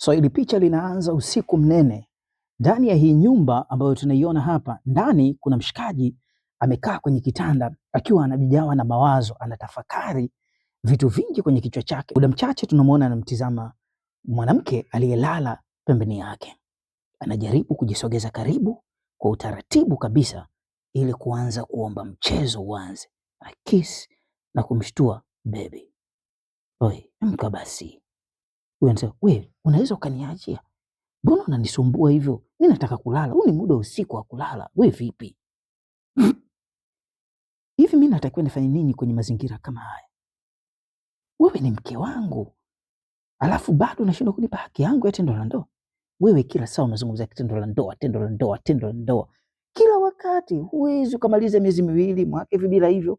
So ili picha linaanza usiku mnene ndani ya hii nyumba ambayo tunaiona hapa. Ndani kuna mshikaji amekaa kwenye kitanda akiwa anajijawa na mawazo, anatafakari vitu vingi kwenye kichwa chake. Muda mchache tunamwona anamtizama mwanamke aliyelala pembeni yake, anajaribu kujisogeza karibu kwa utaratibu kabisa ili kuanza kuomba mchezo uanze. Akis na kumshtua baby, oi, amka basi. Huyu anasema we, unaweza ukaniachia? Mbona unanisumbua hivyo? Mi nataka kulala, huu ni muda usiku wa kulala. We vipi hivi? Mi natakiwa nifanye nini kwenye mazingira kama haya? Wewe ni mke wangu, alafu bado unashindwa kunipa haki yangu ya tendo la ndoa. Wewe kila saa unazungumzia tendo la ndoa, tendo la ndoa, tendo la ndoa kila wakati. Huwezi ukamaliza miezi miwili mwaka hivi bila hivyo.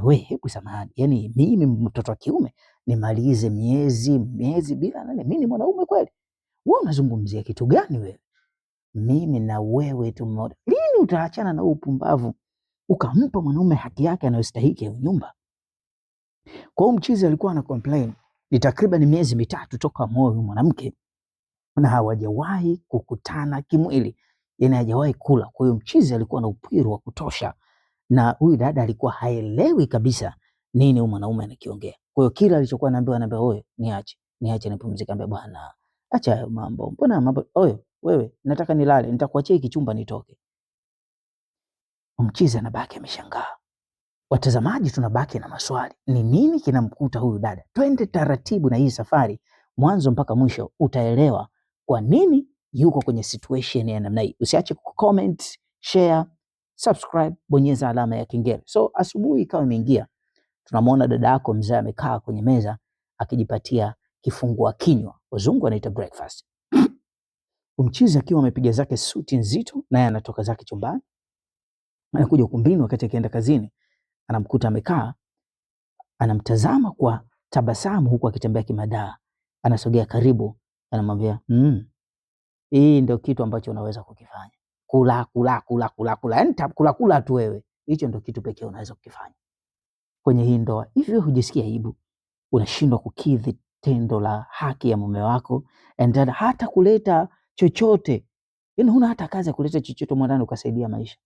We hebu samahani, yani mimi mtoto wa kiume nimalize miezi bila nani? Mimi ni mwanaume kweli? Wewe unazungumzia kitu gani wewe? Mimi na wewe tumeoa. Lini utaachana na upumbavu ukampa mwanaume haki yake anayostahili ya nyumba? Kwa hiyo mchizi alikuwa ana complain ni takriban miezi mitatu toka moyo mwanamke na hawajawahi kukutana kimwili, yani hajawahi kula. Kwa hiyo mchizi alikuwa na upwiru wa kutosha, na huyu dada alikuwa haelewi kabisa nini huyu mwanaume anakiongea. Kwa hiyo kila alichokuwa anaambiwa, anaambiwa wewe, niache, niache nipumzike. Ambia bwana, acha hayo mambo, mbona mambo oyo, wewe nataka nilale, nitakuachia hiki chumba nitoke. Mchizi anabaki ameshangaa. Watazamaji tunabaki na maswali, ni nini kinamkuta huyu dada? Twende taratibu na hii safari mwanzo mpaka mwisho, utaelewa kwa nini yuko kwenye situation ya namna hii. Usiache kucomment, share, subscribe, bonyeza alama ya kengele. So asubuhi ikawa imeingia, tunamwona dada yako mzee amekaa kwenye meza akijipatia kifungua kinywa, wazungu wanaita breakfast. Mchizi akiwa amepiga zake suti nzito, naye anatoka zake chumbani, anakuja ukumbini. Wakati akienda kazini, anamkuta amekaa, anamtazama kwa tabasamu, huku akitembea kimadaa. Anasogea karibu, anamwambia hii ndio kitu ambacho unaweza kukifanya, kula kula kula kula kula, yani kula kula tu wewe, hicho ndio kitu pekee unaweza kukifanya kwenye hii ndoa. Hivyo hujisikia aibu? Unashindwa kukidhi tendo la haki ya mume wako, and then hata kuleta chochote, yani huna hata kazi ya kuleta chochote mwandani ukasaidia maisha.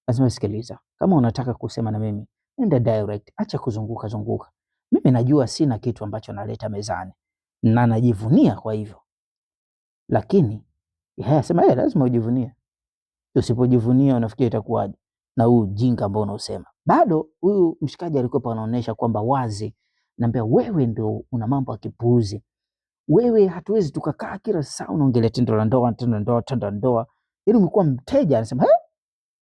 Lazima sikiliza, kama unataka kusema na mimi nenda direct, acha kuzunguka zunguka. Mimi najua sina kitu ambacho naleta mezani na najivunia kwa hivyo, lakini yeye sema yeye lazima ujivunie. Usipojivunia unafikiri itakuwaje? Na huu ujinga ambao unaosema bado. Huyu mshikaji alikuwa anaonyesha kwamba wazi, naambia wewe ndio una mambo ya kipuuzi wewe, hatuwezi tukakaa kila saa unaongelea tendo la ndoa, tendo la ndoa, tendo la ndoa, yaani umekuwa mteja. Anasema eh,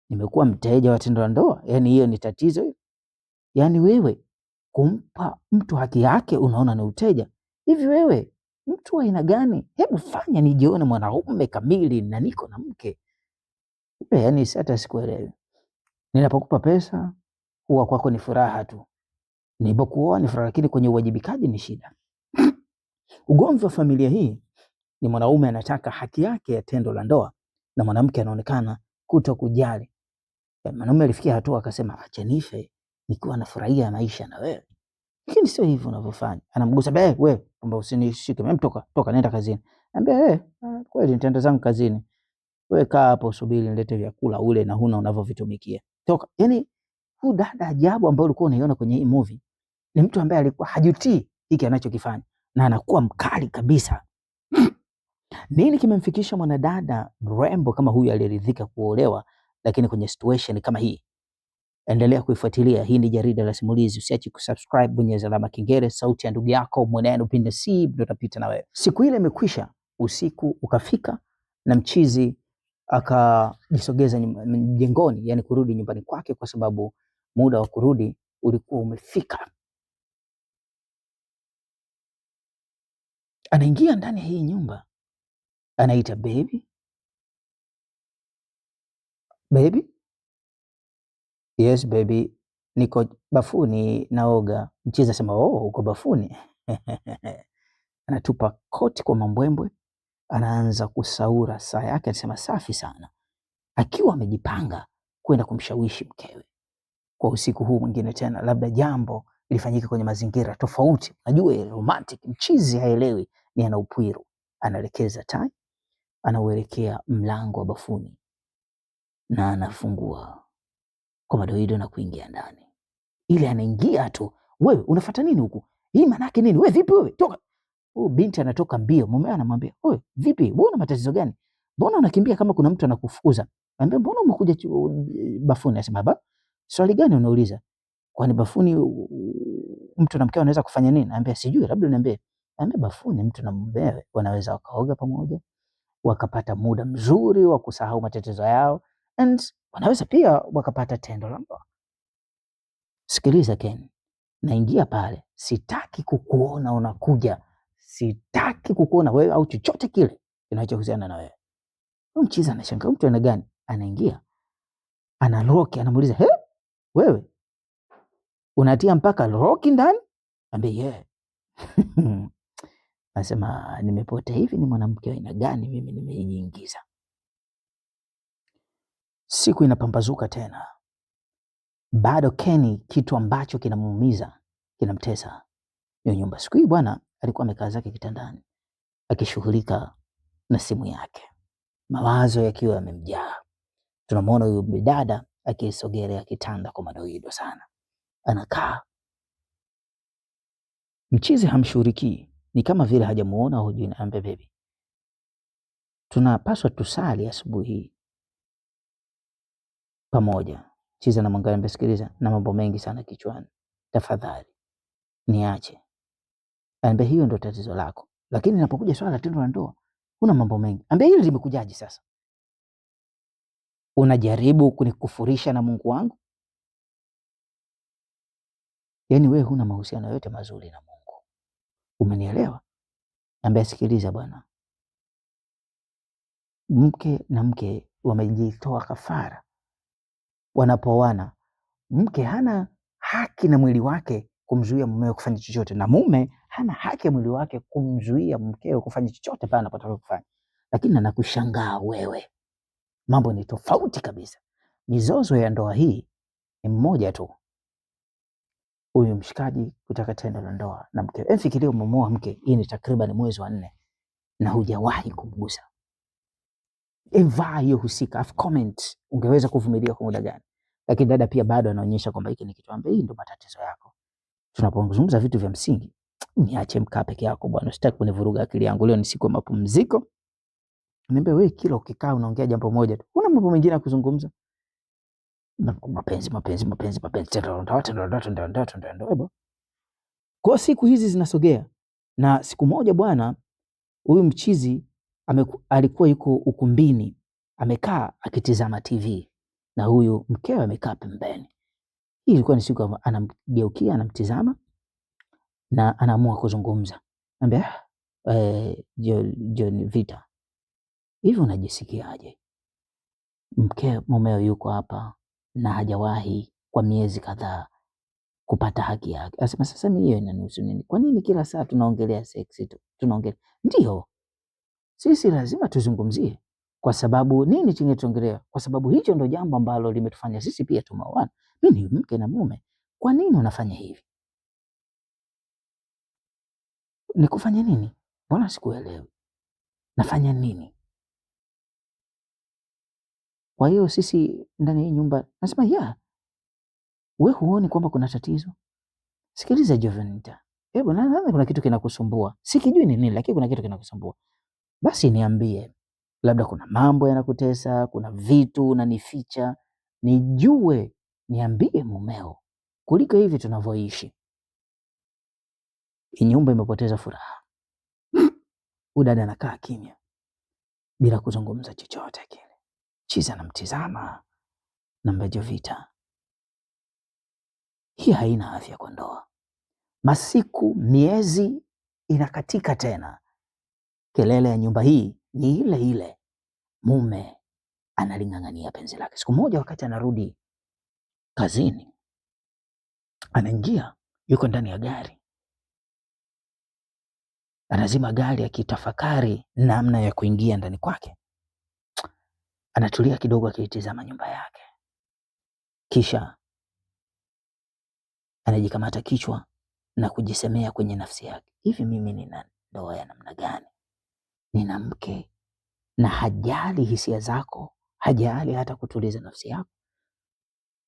nimekuwa mteja wa tendo la ndoa? Yani hiyo ni tatizo hiyo? Yani wewe kumpa mtu haki yake unaona ni uteja? Hivi wewe mtu wa aina gani? Hebu fanya nijione mwanaume kamili na niko na mke. Yani hata sikuelewi. Ninapokupa pesa huwa kwako ni furaha tu, nilipokuoa ni furaha, lakini kwenye uwajibikaji ni shida. Ugomvi wa familia hii ni mwanaume anataka haki yake ya tendo la ndoa na mwanamke anaonekana kuto kujali. Mwanaume alifikia hatua akasema, acha nife nikiwa nafurahia maisha na wewe, lakini sio hivyo unavyofanya. Anamgusa be, wewe kwamba usinishike mimi, toka toka, nenda kazini. Anambia eh, kweli nitaenda zangu kazini, wewe kaa hapo usubiri nilete vyakula ule na huna unavyovitumikia, toka. Yani huyu dada ajabu ambaye ulikuwa unaiona kwenye hii movie ni mtu ambaye alikuwa hajutii hiki anachokifanya na anakuwa mkali kabisa. Nini kimemfikisha mwanadada mrembo kama huyu aliyeridhika kuolewa, lakini kwenye situation kama hii? Endelea kuifuatilia. Hii ni Jarida la Simulizi. Usiache kusubscribe, bonyeza alama kengele. Sauti ya ndugu yako mwenendo pinde si ndio utapita na wewe. Siku ile imekwisha, usiku ukafika na mchizi akajisogeza mjengoni, yani kurudi nyumbani kwake, kwa sababu muda wa kurudi ulikuwa umefika. Anaingia ndani ya hii nyumba, anaita baby, baby. Yes baby, niko bafuni naoga. Mchizi asema oh, uko bafuni? Anatupa koti kwa mambwembwe, anaanza kusaura saa yake, anasema safi sana, akiwa amejipanga kwenda kumshawishi mkewe kwa usiku huu mwingine tena, labda jambo lifanyike kwenye mazingira tofauti. Najua ile romantic, mchizi haelewi ni ana upwiru. Anaelekeza tai, anauelekea mlango wa bafuni na anafungua kwa madoido na kuingia ndani. Ile anaingia tu, wewe unafuata nini huku? Hii maana yake nini? Wewe vipi wewe? Toka. Huyu binti anatoka mbio, mume anamwambia, "Wewe vipi? Wewe una matatizo gani? Mbona unakimbia kama kuna mtu anakufukuza?" Anambia, "Mbona umekuja bafuni?" Anasema, "Baba, swali gani unauliza? Kwani bafuni mtu na mkewe anaweza kufanya nini?" Anambia, "Sijui, labda uniambie." Anambia, "Bafuni mtu na mumewe wanaweza wakaoga pamoja, wakapata muda mzuri wa kusahau matatizo yao and wanaweza pia wakapata tendo la ndoa. Sikiliza Ken, naingia pale, sitaki kukuona unakuja, sitaki kukuona wewe au chochote kile kinachohusiana na wewe." Huyu mchizi anashangaa, mtu ana gani? Anaingia, analoki, anamuuliza, "He, wewe unatia mpaka loki ndani?" Ambie, "Yeah." Anasema, "Nimepotea hivi, ni mwanamke wa aina gani mimi nimejiingiza?" Siku inapambazuka tena, bado Kenny, kitu ambacho kinamuumiza kinamtesa hiyo nyumba. Siku hii bwana alikuwa amekaa zake kitandani akishughulika na simu yake, mawazo yakiwa yamemjaa. Tunamwona huyu bidada akisogelea kitanda kwa madoido sana, anakaa mchizi hamshughulikii, ni kama vile hajamuona hujui. Naambia baby, tunapaswa tusali asubuhi hii pamoja. Chizi anamwangalia, ambia sikiliza, na mambo mengi sana kichwani, tafadhali niache. Anambia hiyo ndio tatizo lako, lakini inapokuja swala la tendo la ndoa una mambo mengi. Ambia hili limekujaje sasa? Unajaribu kunikufurisha na Mungu wangu? Yaani wewe huna mahusiano yote mazuri na Mungu, umenielewa? Ambia sikiliza bwana, mke na mke wamejitoa kafara wanapooana. Mke hana haki na mwili wake kumzuia mumewe kufanya chochote, na mume hana haki ya mwili wake kumzuia mkewe kufanya chochote pale anapotaka kufanya. Lakini anakushangaa wewe, mambo ni tofauti kabisa. Mizozo ya ndoa hii ni mmoja tu, huyu mshikaji kutaka tendo la ndoa na mkewe. Fikiria umemuoa mke, hii ni takriban mwezi wa 4 na hujawahi kumgusa. Vaa hiyo husika, afu comment, ungeweza kuvumilia kwa muda gani? Lakini dada pia bado anaonyesha kwamba hiki ni kitu ambaye hii ndio matatizo yako. Tunapozungumza vitu vya msingi, niache mkaa peke yako bwana, sitaki kunivuruga akili yangu. Leo ni siku ya mapumziko. Niambie wewe, kila ukikaa unaongea jambo moja tu, una mambo mengine ya kuzungumza? Mapenzi, mapenzi, mapenzi, mapenzi, tendo la ndoa, tendo la ndoa, tendo la ndoa, tendo la ndoa. Kwa siku hizi zinasogea, na siku moja bwana, huyu mchizi alikuwa yuko ukumbini amekaa akitizama TV na huyu mkewe amekaa pembeni. Hii ilikuwa ni siku anamgeukia, anamtizama na anaamua kuzungumza. Anambia, John Vita, hivi unajisikiaje? Mumeo yuko hapa na hajawahi kwa miezi kadhaa kupata haki yake. Anasema sasa mimi hiyo inanihusu nini? Kwa nini kila saa tunaongelea seksi tu? Tunaongelea. Ndio. Sisi lazima tuzungumzie. Kwa sababu nini chenye tuongelea? Kwa sababu hicho ndo jambo ambalo limetufanya sisi pia tumeoana. Mimi ni mke na mume. Kwa nini unafanya hivi? Nikufanya nini? Mbona sikuelewi? Nafanya nini? Kwa hiyo sisi ndani ya hii nyumba nasema ya, we huoni kwamba kuna tatizo? Sikiliza Jovenita. Hebu nadhani kuna kitu kinakusumbua. Sikijui ni nini lakini kuna kitu kinakusumbua. Basi niambie. Labda kuna mambo yanakutesa, kuna vitu unanificha, nijue, niambie mumeo. Kuliko hivi tunavyoishi. Hii nyumba imepoteza furaha. Huyu dada anakaa kimya bila kuzungumza chochote kile. Chiza anamtizama na Jovita. Hii haina afya kwa ndoa. Masiku, miezi inakatika tena. Kelele ya nyumba hii ni ile ile. Mume analing'ang'ania penzi lake. Siku moja wakati anarudi kazini, anaingia, yuko ndani ya gari. Anazima gari akitafakari namna ya kuingia ndani kwake. Anatulia kidogo akiitizama nyumba yake. Kisha anajikamata kichwa na kujisemea kwenye nafsi yake, hivi mimi nina ndoa ya namna gani? Nina mke na hajali hisia zako, hajali hata kutuliza nafsi yako.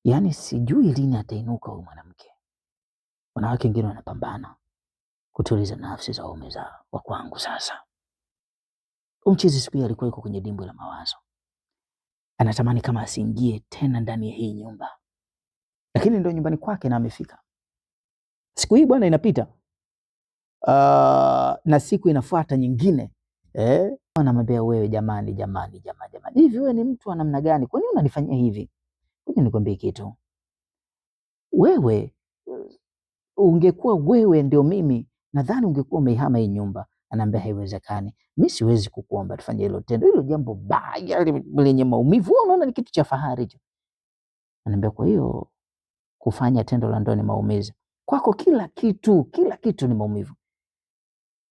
Yaani sijui lini atainuka huyu mwanamke. Wanawake wengine wanapambana kutuliza nafsi za waume zao, wa kwangu sasa. Umchizi siku hiyo alikuwa yuko kwenye dimbwi la mawazo, anatamani kama asiingie tena ndani ya hii nyumba, lakini ndio nyumbani kwake na amefika. Siku hii bwana inapita, na siku inafuata nyingine, anamwambia wewe, jamani, jamani, jamani, jamani, hivi wewe ni mtu wa namna gani? Kwa nini unanifanyia hivi? Ngoja nikwambie kitu, wewe ungekuwa wewe ndio mimi, nadhani ungekuwa umeihama hii nyumba. Anaambia haiwezekani, mi siwezi kukuomba tufanye hilo tendo, hilo jambo baya lenye maumivu, wewe unaona ni kitu cha fahari hicho. Anaambia kwa hiyo kufanya tendo la ndoa ni maumivu kwako? Kila kitu ni maumivu,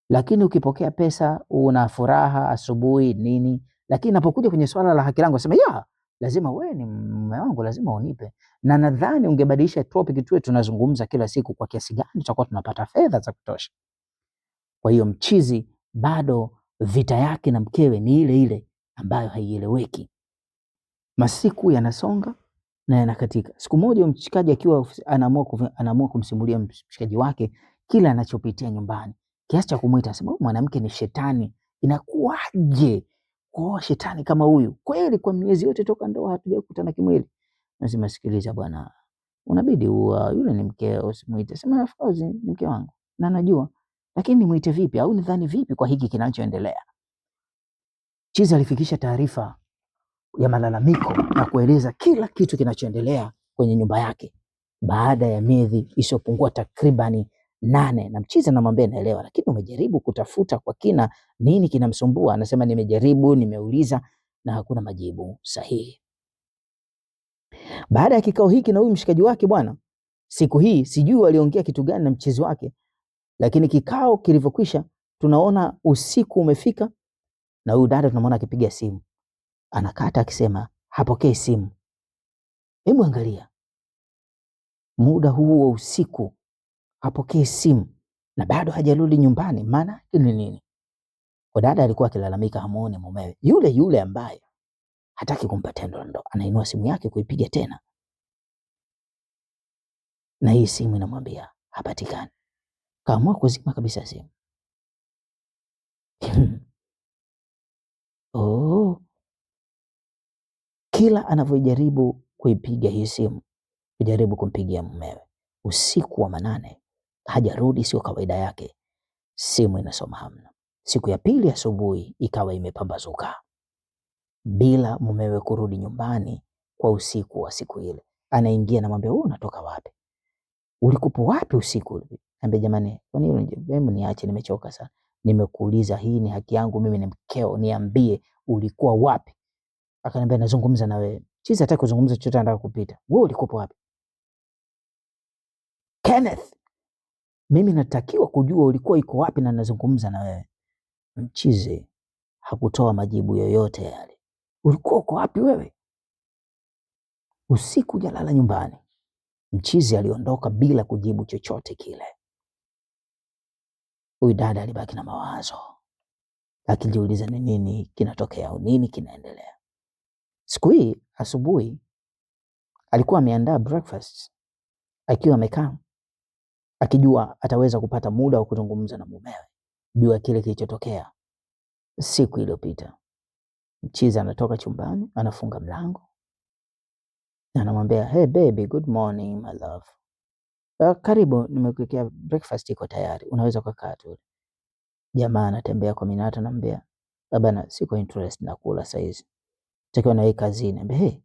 lakini ukipokea pesa una furaha asubuhi nini, lakini inapokuja kwenye swala la haki langu sema ya lazima wewe ni mume wangu, lazima unipe. Na nadhani ungebadilisha topic tuwe tunazungumza kila siku kwa kiasi gani tutakuwa tunapata fedha za kutosha. Kwa hiyo mchizi bado vita yake na mkewe ni ile ile ambayo haieleweki. Masiku yanasonga na yanakatika. Siku moja mshikaji akiwa anaamua kumsimulia mshikaji wake kila anachopitia nyumbani, kiasi cha kumuita asema, huyu mwanamke ni shetani, inakuwaje kuoa shetani kama huyu? Kweli kwa miezi yote toka ndoa hatujakutana kimwili. Nasema sikiliza bwana, unabidi uwa yule ni mkeo, usimuite. Sema of course ni mke wangu na najua, lakini nimuite vipi au nidhani vipi kwa hiki kinachoendelea? Chizi alifikisha taarifa ya malalamiko na kueleza kila kitu kinachoendelea kwenye nyumba yake baada ya miezi isiyopungua takribani 8. Na mchizi anamwambia naelewa, lakini umejaribu kutafuta kwa kina nini kinamsumbua? Anasema nimejaribu, nimeuliza na hakuna majibu sahihi. Baada ya kikao hiki na huyu mshikaji wake bwana, siku hii sijui waliongea kitu gani na mchizi wake, lakini kikao kilivyokwisha, tunaona usiku umefika na huyu dada tunamwona akipiga simu, anakata akisema hapokei simu. Hebu angalia muda huu wa usiku hapokei simu na bado hajarudi nyumbani, maana yake ni nini? Kwa dada alikuwa akilalamika hamuoni mumewe yule yule ambaye hataki kumpa tendo la ndoa, anainua simu yake kuipiga tena, na hii simu inamwambia hapatikani. Kaamua kuzima kabisa simu. Oh, kila anavyojaribu kuipiga hii simu, kujaribu kumpigia mumewe usiku wa manane, hajarudi, sio kawaida yake, simu inasoma hamna. Siku ya pili asubuhi ikawa imepambazuka bila mumewe kurudi nyumbani kwa usiku wa siku ile. Anaingia namwambia, wewe unatoka wapi? Ulikupo wapi usiku? Anambia, jamani, kwa nini hebu niache, nimechoka sana. Nimekuuliza, hii ni haki yangu, mimi ni mkeo, niambie ulikuwa wapi? Akaniambia, nazungumza na wewe. Chizi hataki kuzungumza chochote, anataka kupita. Wewe ulikupo wapi? Kenneth, mimi natakiwa kujua ulikuwa iko wapi na nazungumza na wewe. Mchizi hakutoa majibu yoyote yale. Ulikuwa uko wapi wewe? Usiku hujalala nyumbani. Mchizi aliondoka bila kujibu chochote kile. Huyu dada alibaki na mawazo akijiuliza ni nini kinatokea au nini kinaendelea. Siku hii asubuhi alikuwa ameandaa breakfast akiwa amekaa akijua ataweza kupata muda wa kuzungumza na mumewe juu ya kile kilichotokea siku iliyopita. Mchizi anatoka chumbani, anafunga mlango na anamwambia, hey baby, good morning my love. Karibu, nimekuwekea breakfast iko tayari, unaweza kukaa tu. Jamaa anatembea kwa minata, anamwambia baba, na siko interest na kula saizi, takiwa na wewe kazini. Anambia, hey,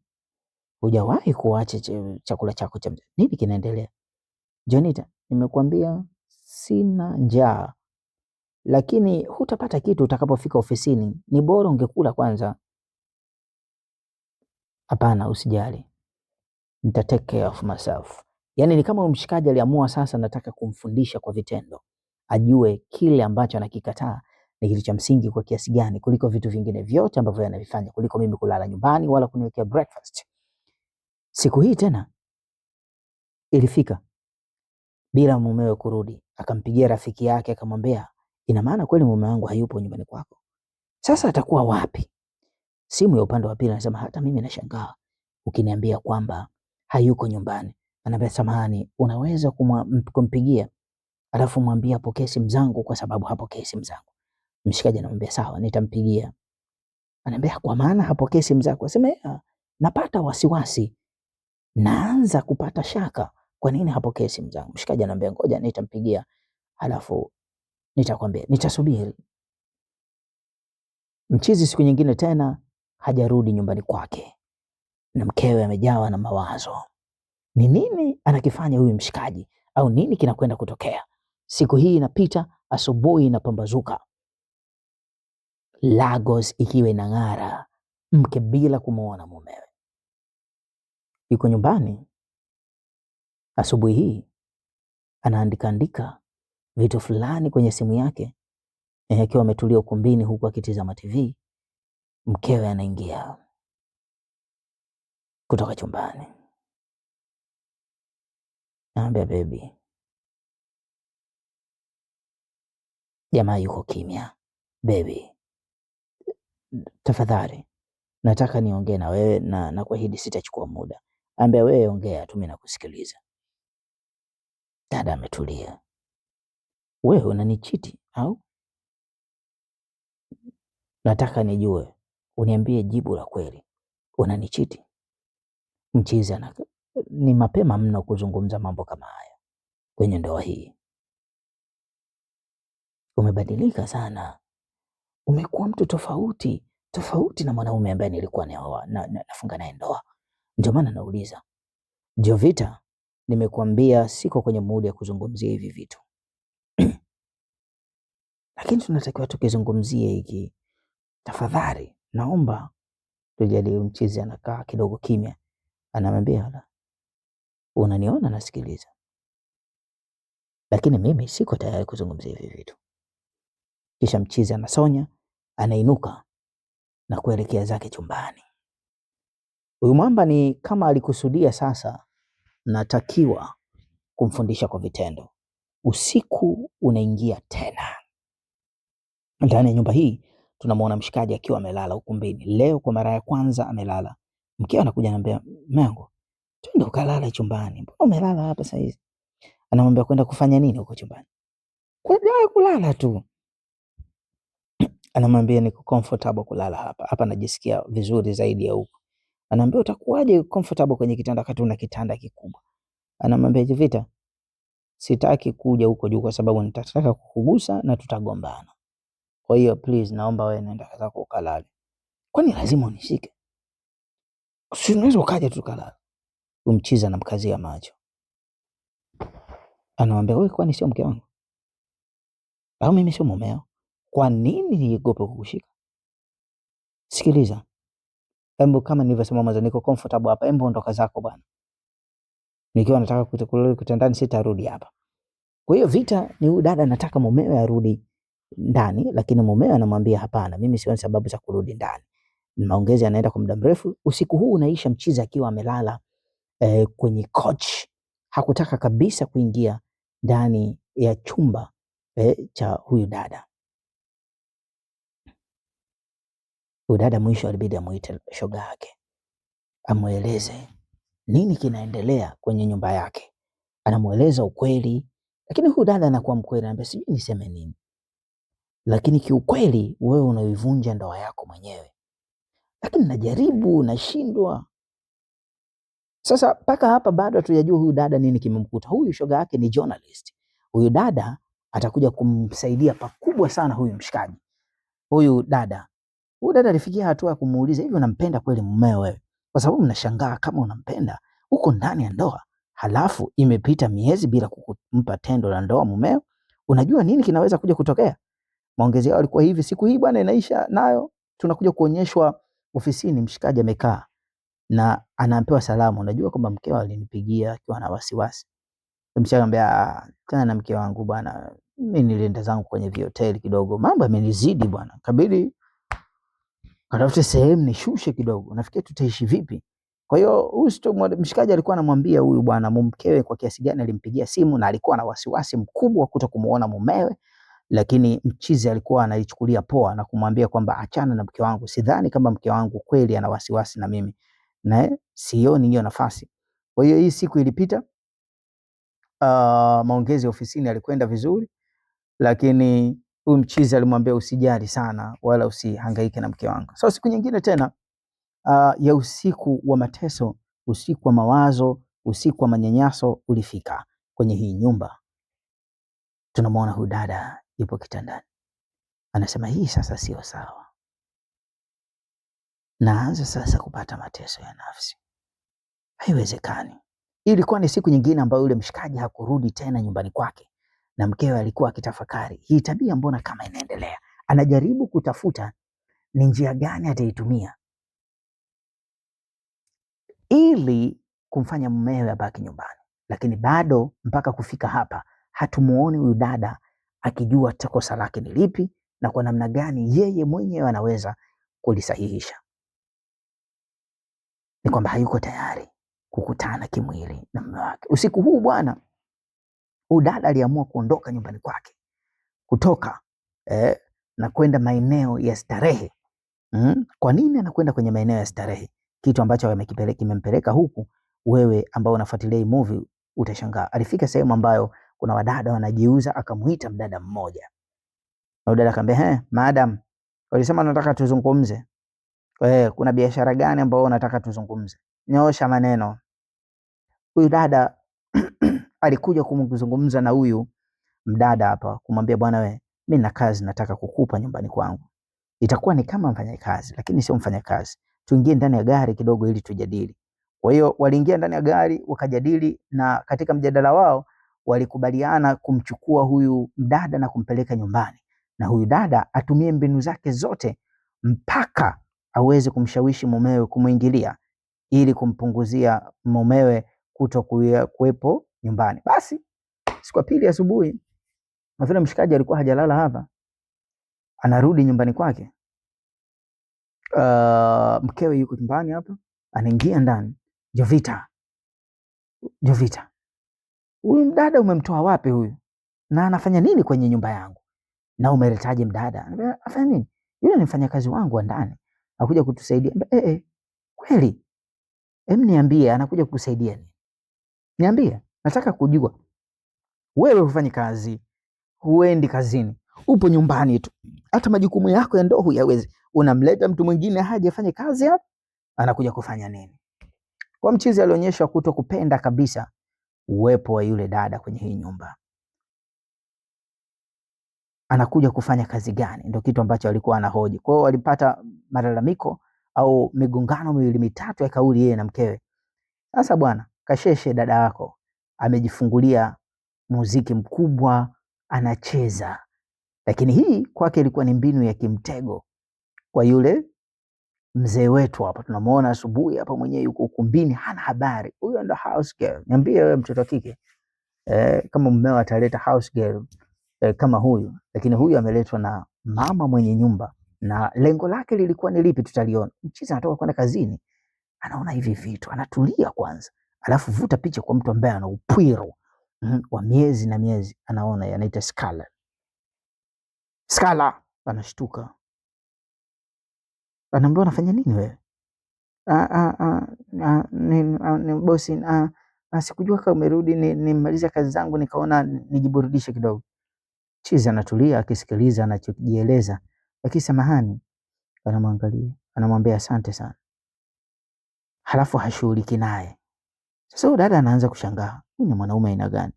hujawahi kuacha chakula chako cha mchana, nini kinaendelea? Jonita, nimekuambia sina njaa, lakini hutapata kitu utakapofika ofisini. Ni bora ungekula kwanza. Hapana, usijali, nita take care of myself. Yaani ni kama mshikaji aliamua sasa, nataka kumfundisha kwa vitendo, ajue kile ambacho anakikataa ni kitu cha msingi kwa kiasi gani kuliko vitu vingine vyote ambavyo anavifanya, kuliko mimi kulala nyumbani wala kuniwekea breakfast. Siku hii tena ilifika bila mumewe kurudi, akampigia rafiki yake akamwambia, ina maana kweli mume wangu hayupo nyumbani kwako? Sasa atakuwa wapi? Simu ya upande wa pili anasema hata mimi nashangaa ukiniambia kwamba hayuko nyumbani. Anaambia samahani, unaweza kumpigia alafu mwambie apokee simu zangu kwa sababu hapokee simu zangu. Mshikaji anamwambia sawa, nitampigia. Anaambia kwa maana hapokee simu zako? Asema napata wasiwasi, naanza kupata shaka, kwa nini hapokee simu zangu? Mshikaji anamwambia ngoja nitampigia, alafu nitakwambia, nitasubiri. Mchizi siku nyingine tena hajarudi nyumbani kwake, na mkewe amejawa na mawazo. Ni nini anakifanya huyu mshikaji, au nini kinakwenda kutokea? Siku hii inapita, asubuhi inapambazuka, Lagos ikiwa inang'ara, mke bila kumuona mumewe. Yuko nyumbani asubuhi hii, anaandika andika vitu fulani kwenye simu yake, akiwa ametulia ukumbini huku akitizama TV. Mkewe anaingia kutoka chumbani, naambia baby. Jamaa yuko kimya. Baby, tafadhali nataka niongee na wewe na nakuahidi sitachukua muda. Ambia wewe ongea tu, mimi nakusikiliza. Dada ametulia. Wewe unanichiti au? Nataka nijue, uniambie jibu la kweli, unanichiti? Mchizi ana ni mapema mno kuzungumza mambo kama haya kwenye ndoa hii. Umebadilika sana, umekuwa mtu tofauti tofauti na mwanaume ambaye nilikuwa nafunga naye ndoa. Ndio maana nauliza Jovita, nimekuambia siko kwenye muda ya kuzungumzia hivi vitu lakini tunatakiwa tukizungumzie hiki. Tafadhali naomba tujadili. Mchizi anakaa kidogo kimya, anamwambia la, unaniona nasikiliza, lakini mimi siko tayari kuzungumzia hivi vitu. Kisha mchizi anasonya, anainuka na kuelekea zake chumbani. Huyu mwamba ni kama alikusudia sasa, natakiwa kumfundisha kwa vitendo. Usiku unaingia tena ndani ya nyumba hii, tunamwona mshikaji akiwa amelala ukumbini. Leo kwa mara ya kwanza amelala. Mkewe anakuja anambia, mume twende ukalala chumbani, mbona umelala hapa sasa hizi? Anamwambia kwenda kufanya nini huko chumbani? Kwenda kulala tu. Anamwambia niko comfortable kulala hapa hapa, najisikia vizuri zaidi ya huko. Anaambia utakuwaje comfortable kwenye kitanda wakati una kitanda kikubwa? Anamwambia Jovita, sitaki kuja huko juu kwa sababu nitataka kukugusa na tutagombana. Kwa hiyo please, naomba wewe nenda zako ukalale. Kwani lazima unishike? Si unaweza ukaja tu ukalala. Umchiza na mkazia macho, anamwambia wewe, kwani sio mke wangu au mimi sio mumeo? Kwa nini niogope kukushika? Sikiliza, hebu kama nilivyosema mwanzo, niko comfortable hapa, hebu ondoka zako bwana. Nikiwa nataka kurudi kitandani sitarudi hapa. Kwa hiyo vita ni huyu dada anataka mumewe arudi ndani, lakini mumewe anamwambia hapana, mimi sioni sababu za kurudi ndani. Maongezi yanaenda kwa muda mrefu. Usiku huu unaisha, mchizi akiwa amelala kwenye coach. Hakutaka kabisa kuingia ndani ya chumba cha huyu dada. Huyu dada mwisho alibidi amuite shoga yake amweleze nini kinaendelea kwenye nyumba yake. Anamweleza ukweli, lakini huyu dada anakuwa mkweli, anambia sijui niseme nini, lakini kiukweli wewe unaivunja ndoa yako mwenyewe, lakini najaribu, nashindwa. Sasa mpaka hapa bado hatujajua huyu dada nini kimemkuta. Huyu shoga yake ni journalist. Huyu dada atakuja kumsaidia pakubwa sana huyu mshikaji. Huyu dada. Huyu dada alifikia hatua ya kumuuliza, hivi unampenda kweli mumeo wewe? Kwa sababu mnashangaa kama unampenda uko ndani ya ndoa, halafu imepita miezi bila kumpa tendo la ndoa mumeo, unajua nini kinaweza kuja kutokea? Maongezi yao alikuwa hivi, siku hii bwana inaisha nayo, tunakuja kuonyeshwa ofisini, mshikaji amekaa na anapewa salamu, unajua kwamba mkeo alinipigia akiwa na wasiwasi. Mshikaji anambia tena na mke wangu bwana, mimi nilienda zangu kwenye vihoteli kidogo, mambo yamenizidi bwana, kabidi katafute sehemu nishushe kidogo, nafikiri tutaishi vipi? Kwa hiyo huyu mshikaji alikuwa anamwambia huyu bwana mumkewe kwa kiasi gani alimpigia simu na alikuwa na wasiwasi mkubwa kuto kumuona mumewe, Lakini mchizi alikuwa anaichukulia poa na kumwambia kwamba achana na mke wangu, sidhani kama mke wangu kweli ana wasiwasi na mimi na sioni hiyo nafasi. Kwa hiyo hii siku ilipita, maongezi ofisini alikwenda vizuri, lakini huyu mchizi alimwambia usijali sana wala usihangaike na mke wangu. So siku nyingine tena ya usiku wa mateso, usiku wa mawazo, usiku wa manyanyaso ulifika kwenye hii nyumba. Tunamwona huyu dada yupo kitandani, anasema hii sasa sio sawa, naanza sasa kupata mateso ya nafsi, haiwezekani. Ilikuwa ni siku nyingine ambayo yule mshikaji hakurudi tena nyumbani kwake, na mkewe alikuwa akitafakari hii tabia, mbona kama inaendelea. Anajaribu kutafuta ni njia gani ataitumia ili kumfanya mumewe abaki nyumbani, lakini bado mpaka kufika hapa hatumuoni huyu dada akijua kosa lake ni lipi na kwa namna gani yeye mwenyewe anaweza kulisahihisha. Ni kwamba hayuko tayari kukutana kimwili na mume wake usiku huu. Bwana, huyu dada aliamua kuondoka nyumbani kwake, kutoka na kwenda maeneo ya starehe. Kwa nini anakwenda kwenye maeneo ya starehe? Kitu ambacho kimempeleka huku, wewe ambao unafuatilia hii movie utashangaa. Alifika sehemu ambayo kuna wadada wanajiuza, akamuita mdada mmoja, na dada akamwambia, "He, madam, walisema nataka tuzungumze. Kuna biashara gani ambayo unataka tuzungumze? Nyoosha maneno." Huyu dada alikuja kumzungumza na huyu mdada hapa, kumwambia, "Bwana we, mimi na kazi nataka kukupa nyumbani kwangu. Itakuwa ni kama mfanyakazi, lakini sio mfanyakazi. Tuingie ndani ya gari kidogo ili tujadili." Kwa hiyo waliingia ndani ya gari wakajadili, na katika mjadala wao walikubaliana kumchukua huyu mdada na kumpeleka nyumbani, na huyu dada atumie mbinu zake zote mpaka aweze kumshawishi mumewe kumuingilia ili kumpunguzia mumewe kuto kuwepo nyumbani. Basi siku ya pili asubuhi, na vile mshikaji alikuwa hajalala hapa, anarudi nyumbani kwake. Mkewe yuko nyumbani hapa, anaingia ndani. Jovita, Jovita, huyu mdada umemtoa wapi huyu? Na anafanya nini kwenye nyumba yangu? Na umeletaje mdada? Anafanya nini? Yule ni mfanyakazi wangu wa ndani, akuja kutusaidia. Kweli? Em, niambie anakuja kukusaidia nini? Niambie, nataka kujua. Wewe hufanyi kazi, huendi kazini, upo nyumbani tu, hata majukumu yako ya ndoa huyawezi. Unamleta mtu mwingine haje afanye kazi hapa, anakuja kufanya nini? Kwa mchizi alionyesha kuto kupenda kabisa uwepo wa yule dada kwenye hii nyumba. Anakuja kufanya kazi gani? Ndio kitu ambacho alikuwa anahoji. Kwa hiyo walipata malalamiko au migongano miwili mitatu ya kauli yeye na mkewe. Sasa bwana, kasheshe dada yako amejifungulia muziki mkubwa, anacheza. Lakini hii kwake ilikuwa ni mbinu ya kimtego kwa yule mzee wetu hapa. Tunamuona asubuhi hapa mwenyewe yuko ukumbini, hana habari. Huyo ndo house girl. Niambie wewe mtoto wa kike, kama mmeo ataleta house girl kama huyu, lakini huyu ameletwa na mama mwenye nyumba, na lengo lake lilikuwa ni lipi? Tutaliona. Mchizi anatoka kwenda kazini, anaona hivi vitu, anatulia kwanza, alafu vuta picha kwa mtu ambaye ana upwiro wa miezi na miezi, anaona anaita Skala. Skala anashtuka, anaambiwa unafanya nini wewe? Ni bosi, sikujua kama umerudi, nimaliza kazi zangu nikaona nijiburudishe kidogo. Chizi anatulia akisikiliza anachojieleza, lakini samahani, anamwangalia, anamwambia asante sana, halafu hashughuliki naye. Sasa huyu dada anaanza kushangaa, huyu ni mwanaume aina gani?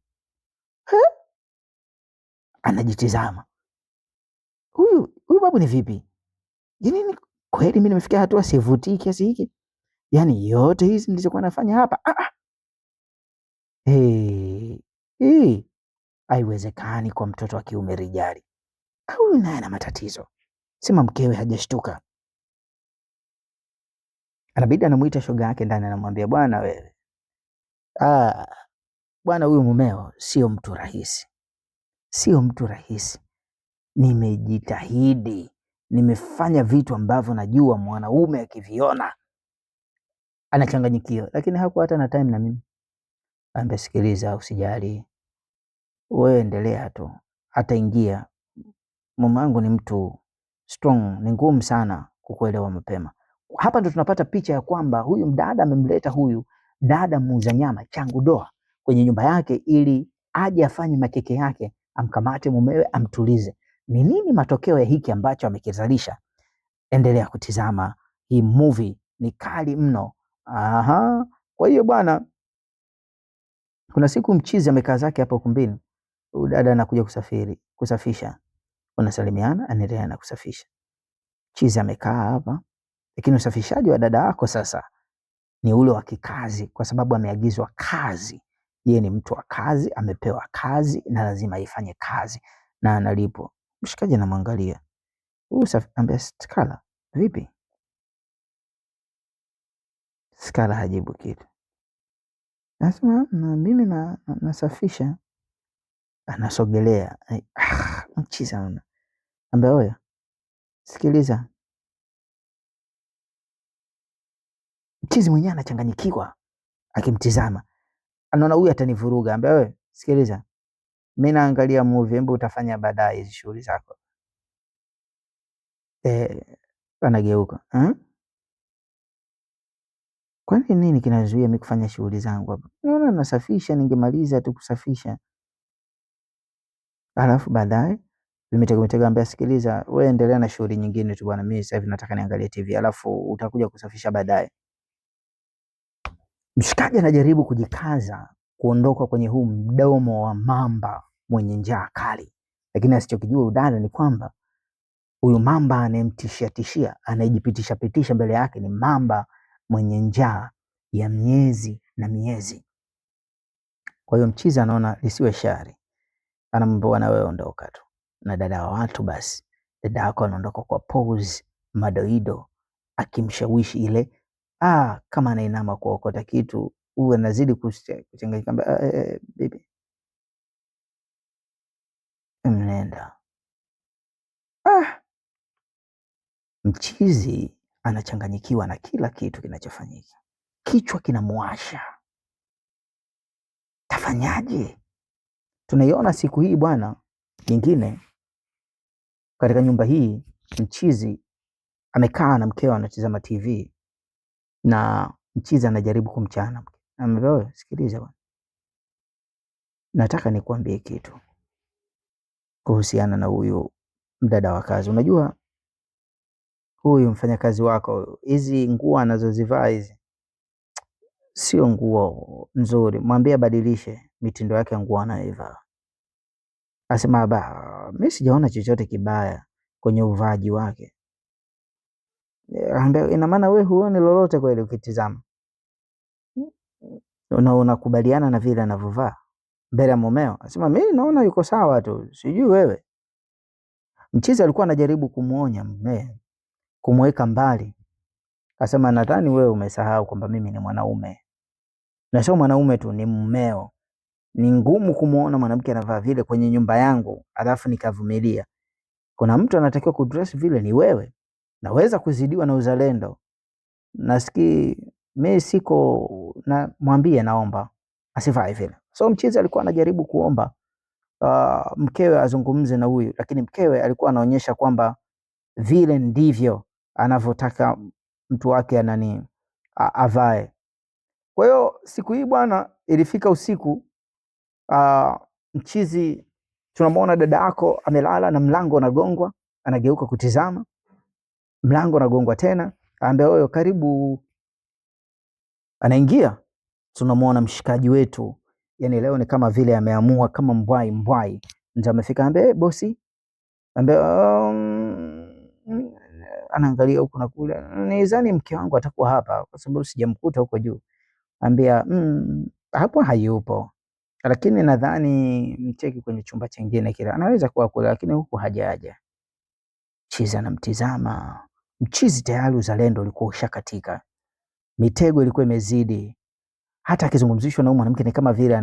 Anajitizama, huyu babu ni vipi? Yaani ni kweli mimi nimefikia hatua sivutii kiasi hiki? Yaani yote hizi nilizokuwa nafanya hapa, Hey, haiwezekani kwa mtoto wa kiume rijali. Huyu naye ana matatizo. Sema mkewe hajashtuka. Anabidi anamuita shoga yake ndani, anamwambia bwana wewe. Bwana huyu mumeo sio mtu rahisi. Sio mtu rahisi. Nimejitahidi, nimefanya vitu ambavyo najua mwanaume akiviona anachanganyikiwa, lakini hakuwa hata na time na mimi. Ambia sikiliza, usijali, wewe endelea tu, ataingia. Mume wangu ni mtu strong, ni ngumu sana kukuelewa mapema. Hapa ndo tunapata picha ya kwamba huyu mdada amemleta huyu dada muuza nyama changu doa kwenye nyumba yake ili aje afanye makeke yake, amkamate mumewe, amtulize. Ni nini matokeo ya hiki ambacho amekizalisha? Endelea kutizama hii movie, ni kali mno. Aha. Kwa hiyo bwana, kuna siku mchizi amekaa zake hapa ukumbini, huyu dada anakuja kusafiri kusafisha, wanasalimiana, anaendelea na kusafisha. Chizi amekaa hapa, lakini usafishaji wa dada yako sasa ni ule wa kikazi, kwa sababu ameagizwa kazi. Yeye ni mtu wa kazi, amepewa kazi na lazima aifanye kazi na analipwa. Mshikaji anamwangalia huyu, ambia Skala, vipi? Skala hajibu kitu, nasema na mimi nasafisha. Anasogelea mchizi anaona, ambia oya, sikiliza. Mchizi mwenyewe anachanganyikiwa akimtizama, anaona huyu atanivuruga. Ambia wewe, sikiliza, mimi naangalia movie, hebu utafanya baadaye hizi shughuli zako. Anageuka Kwani nini kinazuia mimi kufanya shughuli zangu hapa? Naona nasafisha, ningemaliza tu kusafisha. Alafu baadaye vimetega mitego, ambia sikiliza, wewe endelea na shughuli nyingine tu bwana, mimi sasa hivi nataka niangalie TV, alafu utakuja kusafisha baadaye. Mshikaji anajaribu kujikaza kuondoka kwenye huu mdomo wa mamba mwenye njaa kali, lakini asichokijua udada ni kwamba huyu mamba anayemtishia tishia, anayejipitisha pitisha mbele yake ni mamba mwenye njaa ya miezi na miezi. Kwa hiyo mchizi anaona lisiwe shari, anamwambia bwana, wewe ondoka tu na dada wa watu. Basi dada yako anaondoka kwa pose madoido, akimshawishi ile kama anainama kuokota kitu, huyu anazidi kuchanganyika, bibi mnenda. Mchizi anachanganyikiwa na kila kitu kinachofanyika, kichwa kinamwasha, tafanyaje? Tunaiona siku hii bwana nyingine katika nyumba hii, mchizi amekaa na mkewe anatizama TV na mchizi anajaribu kumchana mke. Amwambia, wewe sikiliza bwana, nataka nikuambie kitu kuhusiana na huyu mdada wa kazi. Unajua huyu mfanyakazi wako, hizi nguo anazozivaa hizi sio nguo nzuri, mwambie abadilishe mitindo yake ya nguo anayoivaa. Asema ba, mimi sijaona chochote kibaya kwenye uvaaji wake. Ambia, ina maana wewe huoni lolote kweli ukitizama? Na unakubaliana na vile anavyovaa mbele ya mumeo? Asema mimi naona yuko sawa tu, sijui wewe. Mchizi alikuwa anajaribu kumuonya mume, kumweka mbali. Asema nadhani wewe umesahau kwamba mimi ni mwanaume, na sio mwanaume tu, ni mmeo. Ni ngumu kumuona mwanamke anavaa vile kwenye nyumba yangu alafu nikavumilia. Kuna mtu anatakiwa kudress vile, ni wewe. Naweza kuzidiwa na uzalendo. Nasikii mimi siko na, mwambie naomba asivae vile. So mchizi alikuwa anajaribu kuomba mkewe azungumze na huyu, lakini mkewe alikuwa anaonyesha kwamba vile ndivyo anavyotaka mtu wake anani avae. Kwa hiyo siku hii bwana, ilifika usiku, mchizi tunamuona dada yako amelala na mlango unagongwa, anageuka kutizama, mlango unagongwa tena, aambia wewe karibu. Anaingia, tunamuona mshikaji wetu, yani leo ni kama vile ameamua kama mbwai mbwai, ndio amefika, ambia hey, bosi, ambia anaangalia huku na kule, nizani mke wangu atakuwa hapa kwa sababu sijamkuta huko juu. Ambia hapo hayupo, lakini nadhani mcheki kwenye chumba chingine kile, anaweza kuwa kule, lakini huku hajaja. Mchizi anamtizama mchizi, tayari uzalendo ulikuwa ushakatika, mitego ilikuwa imezidi. Hata akizungumzishwa na huyu mwanamke ni kama vile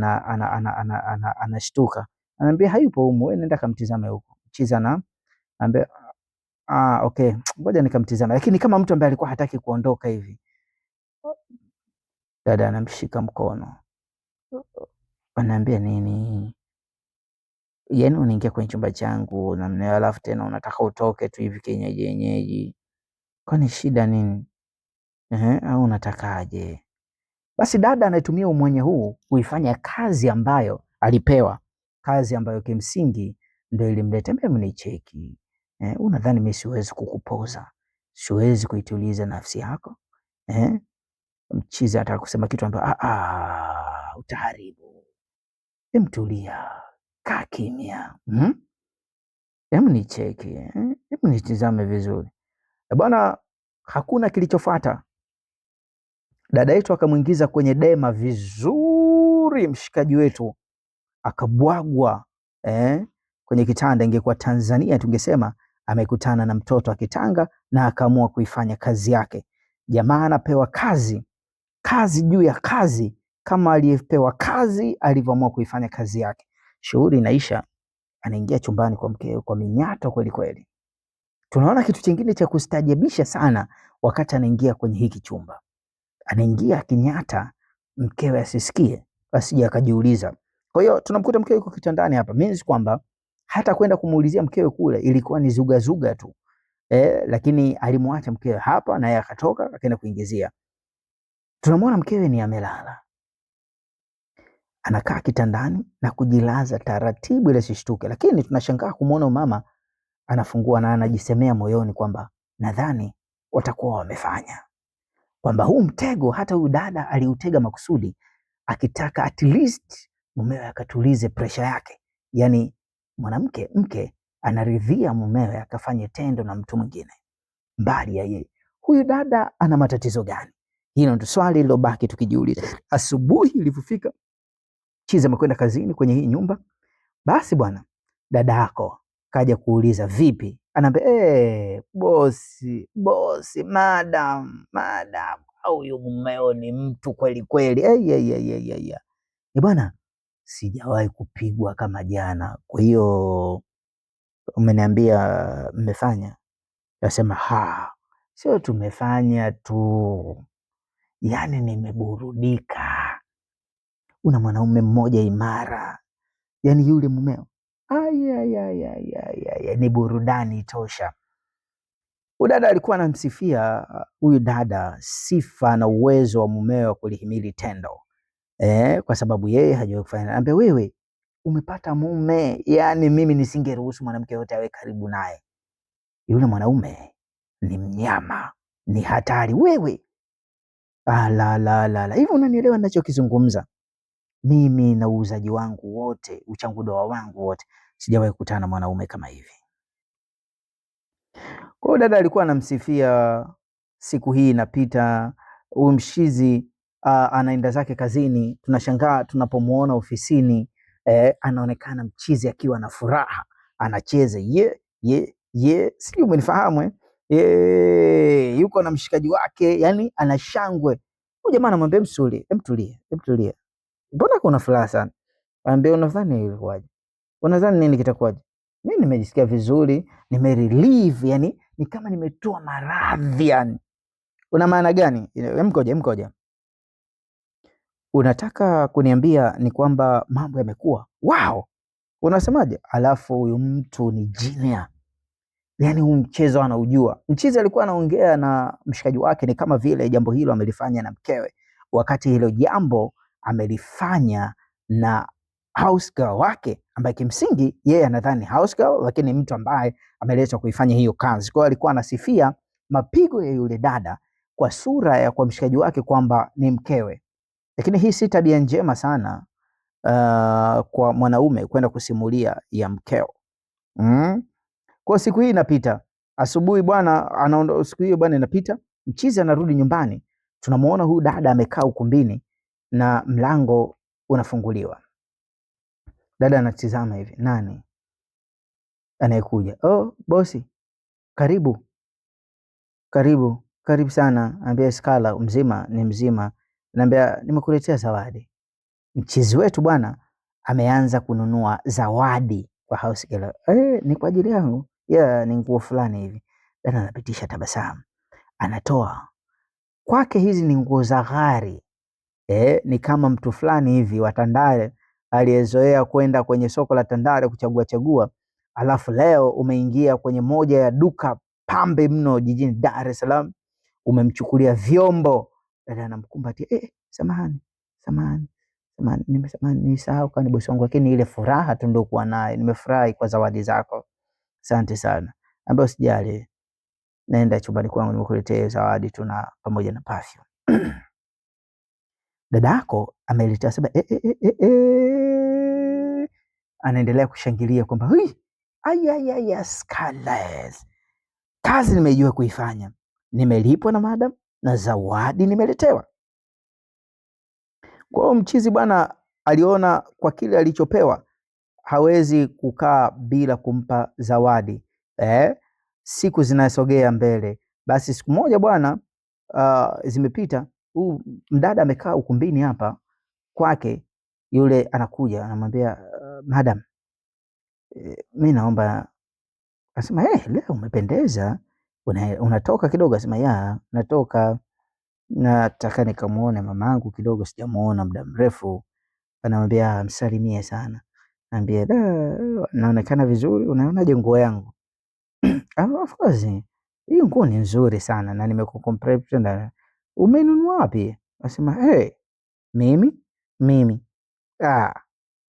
anashtuka, anaambia hayupo humu, wewe nenda kamtizame huko. Mchizi anaambia okay, ngoja nikamtizame, lakini kama mtu ambaye alikuwa hataki kuondoka hivi. Dada anamshika mkono, anaambia nini? Yaani unaingia kwenye chumba changu namna, alafu tena unataka utoke tu hivi kienyeji yenyeji, kwani shida nini? Ehe, au unatakaje? Basi dada anatumia umwenye huu kuifanya kazi ambayo alipewa, kazi ambayo kimsingi ndio ilimleta. Mimi nicheki, unadhani mimi siwezi kukupoza? Siwezi kuituliza nafsi yako eh? Mchizi anataka kusema kitu ambacho utaharibu. Emtulia, kaa kimya, Hebu nicheki, hebu nitizame vizuri bwana. Hakuna kilichofuata. Dada yetu akamwingiza kwenye dema vizuri, mshikaji wetu akabwagwa kwenye kitanda. Ingekuwa Tanzania tungesema amekutana na mtoto akitanga na akaamua kuifanya kazi yake. Jamaa anapewa kazi, kazi juu ya kazi, kama aliyepewa kazi alivyoamua kuifanya kazi yake. Shughuli inaisha, anaingia chumbani kwa mkewe kwa minyato kweli kweli. Tunaona kitu kingine cha kustajabisha sana wakati anaingia kwenye hiki chumba. Anaingia akinyata, mkewe asisikie, asije akajiuliza. Kwa hiyo tunamkuta mkewe yuko kitandani hapa, means kwamba hata kwenda kumuulizia mkewe kule ilikuwa ni zugazuga tu. Lakini alimwacha mkewe hapa naye akatoka akaenda kuingizia. Tunamwona mkewe ni amelala. Anakaa kitandani na kujilaza taratibu ili asishtuke. Lakini tunashangaa kumuona mama anafungua na anajisemea moyoni kwamba nadhani watakuwa wamefanya. Kwamba huu mtego hata huyu dada aliutega makusudi akitaka at least mumewe akatulize pressure yake. Yaani mwanamke mke anaridhia mumewe akafanye tendo na mtu mwingine mbali ya yeye. Huyu dada ana matatizo gani? Hilo ndio swali lilobaki tukijiuliza. Asubuhi ilipofika, Chizi amekwenda kazini kwenye hii nyumba. Basi bwana, dada yako kaja kuuliza vipi? Anaambia, bosi, bosi, madam, madam, huyu mumeo ni mtu kweli kweli. Bwana, sijawahi kupigwa kama jana. Kwa hiyo umeniambia mmefanya? Nasema ha, sio tumefanya tu, yaani nimeburudika. Una mwanaume mmoja imara, yaani yule mumeo ay, ni burudani tosha. Huyu dada alikuwa anamsifia huyu dada sifa na uwezo wa mumeo wa kulihimili tendo kwa sababu yeye hajawahi kufanya. Anambia wewe umepata mume, yaani mimi nisingeruhusu mwanamke yote awe karibu naye. Yule mwanaume ni mnyama, ni hatari. Wewe la la la la, hivi unanielewa ninachokizungumza? Mimi na uuzaji wangu wote, uchangudoa wangu wote, sijawahi kukutana na mwanaume kama hivi. Kwa hiyo dada alikuwa anamsifia. Siku hii inapita, huyu mshizi anaenda zake kazini. Tunashangaa tunapomuona ofisini, anaonekana mchizi akiwa na furaha, anacheza ye ye ye, sijui umenifahamu eh? Ye, yuko na mshikaji wake, yani ana shangwe. Huyu jamaa anamwambia msuli, emtulie, emtulie, mbona kuna furaha sana? Anambia unadhani ilikuwaje? Unadhani nini kitakuwaje? Mimi nimejisikia vizuri, nimerelieve, yani ni kama nimetoa maradhi yani. Una maana gani? Mkoja, mkoja. Unataka kuniambia ni kwamba mambo yamekuwa wow? Unasemaje? Alafu huyu mtu ni jinius. Yaani huu mchezo anaujua. Mchizi alikuwa anaongea na mshikaji wake ni kama vile jambo hilo amelifanya na mkewe, wakati hilo jambo amelifanya na house girl wake ambaye kimsingi yeye anadhani house girl, lakini mtu ambaye ameletwa kuifanya hiyo kazi. Kwa hiyo alikuwa anasifia mapigo ya yule dada kwa sura ya kwa mshikaji wake kwamba ni mkewe. Lakini hii si tabia njema sana kwa mwanaume kwenda kusimulia ya mkeo. Kwa siku hii inapita. Asubuhi bwana anaondoka, siku hiyo bwana inapita, mchizi anarudi nyumbani. Tunamuona huyu dada amekaa ukumbini na mlango unafunguliwa. Dada anatizama hivi, nani anayekuja? Oh, bosi, karibu. Karibu, karibu sana. Ambia Skala, mzima ni mzima. Naambia nimekuletea zawadi. Mchizi wetu bwana ameanza kununua zawadi kwa house girl. Ni kwa ajili yangu. Yeah, ni nguo fulani hivi. Dada anapitisha tabasamu. Anatoa. Kwake hizi ni nguo za ghali. Ni kama mtu fulani hivi wa Tandale aliyezoea kwenda kwenye soko la Tandale kuchagua chagua, alafu leo umeingia kwenye moja ya duka pambe mno jijini Dar es Salaam, umemchukulia vyombo. Dada anamkumbatia, samahani samahani samahani, nimesamahani, nisahau kwani bosi wangu, lakini ile furaha tu ndio kuwa nayo, nimefurahi kwa zawadi zako, asante sana. Ambayo usijali, naenda chumbani kwangu nimekuletea zawadi tu na pamoja na perfume. Dadako ameletea sema Anaendelea kushangilia kwamba hui, ai, ai, ai, ai, Scarlett, kazi nimejua kuifanya, nimelipwa na madam na zawadi nimeletewa. Kwa hiyo mchizi bwana aliona kwa kile alichopewa hawezi kukaa bila kumpa zawadi. Siku zinasogea mbele. Basi siku moja bwana, zimepita, huyu mdada amekaa ukumbini hapa kwake, yule anakuja anamwambia, madam, mimi naomba. Anasema, leo umependeza. Unatoka kidogo? Anasema, ya, natoka. Nataka nikamuone mamangu kidogo, sijamuona muda mrefu. Anamwambia, msalimie sana. Anambia, da, naonekana vizuri, unaonaje nguo yangu? Of course, hii nguo ni nzuri sana na nimekukompliment na umenunua wapi? Anasema, hey, mimi? Mimi.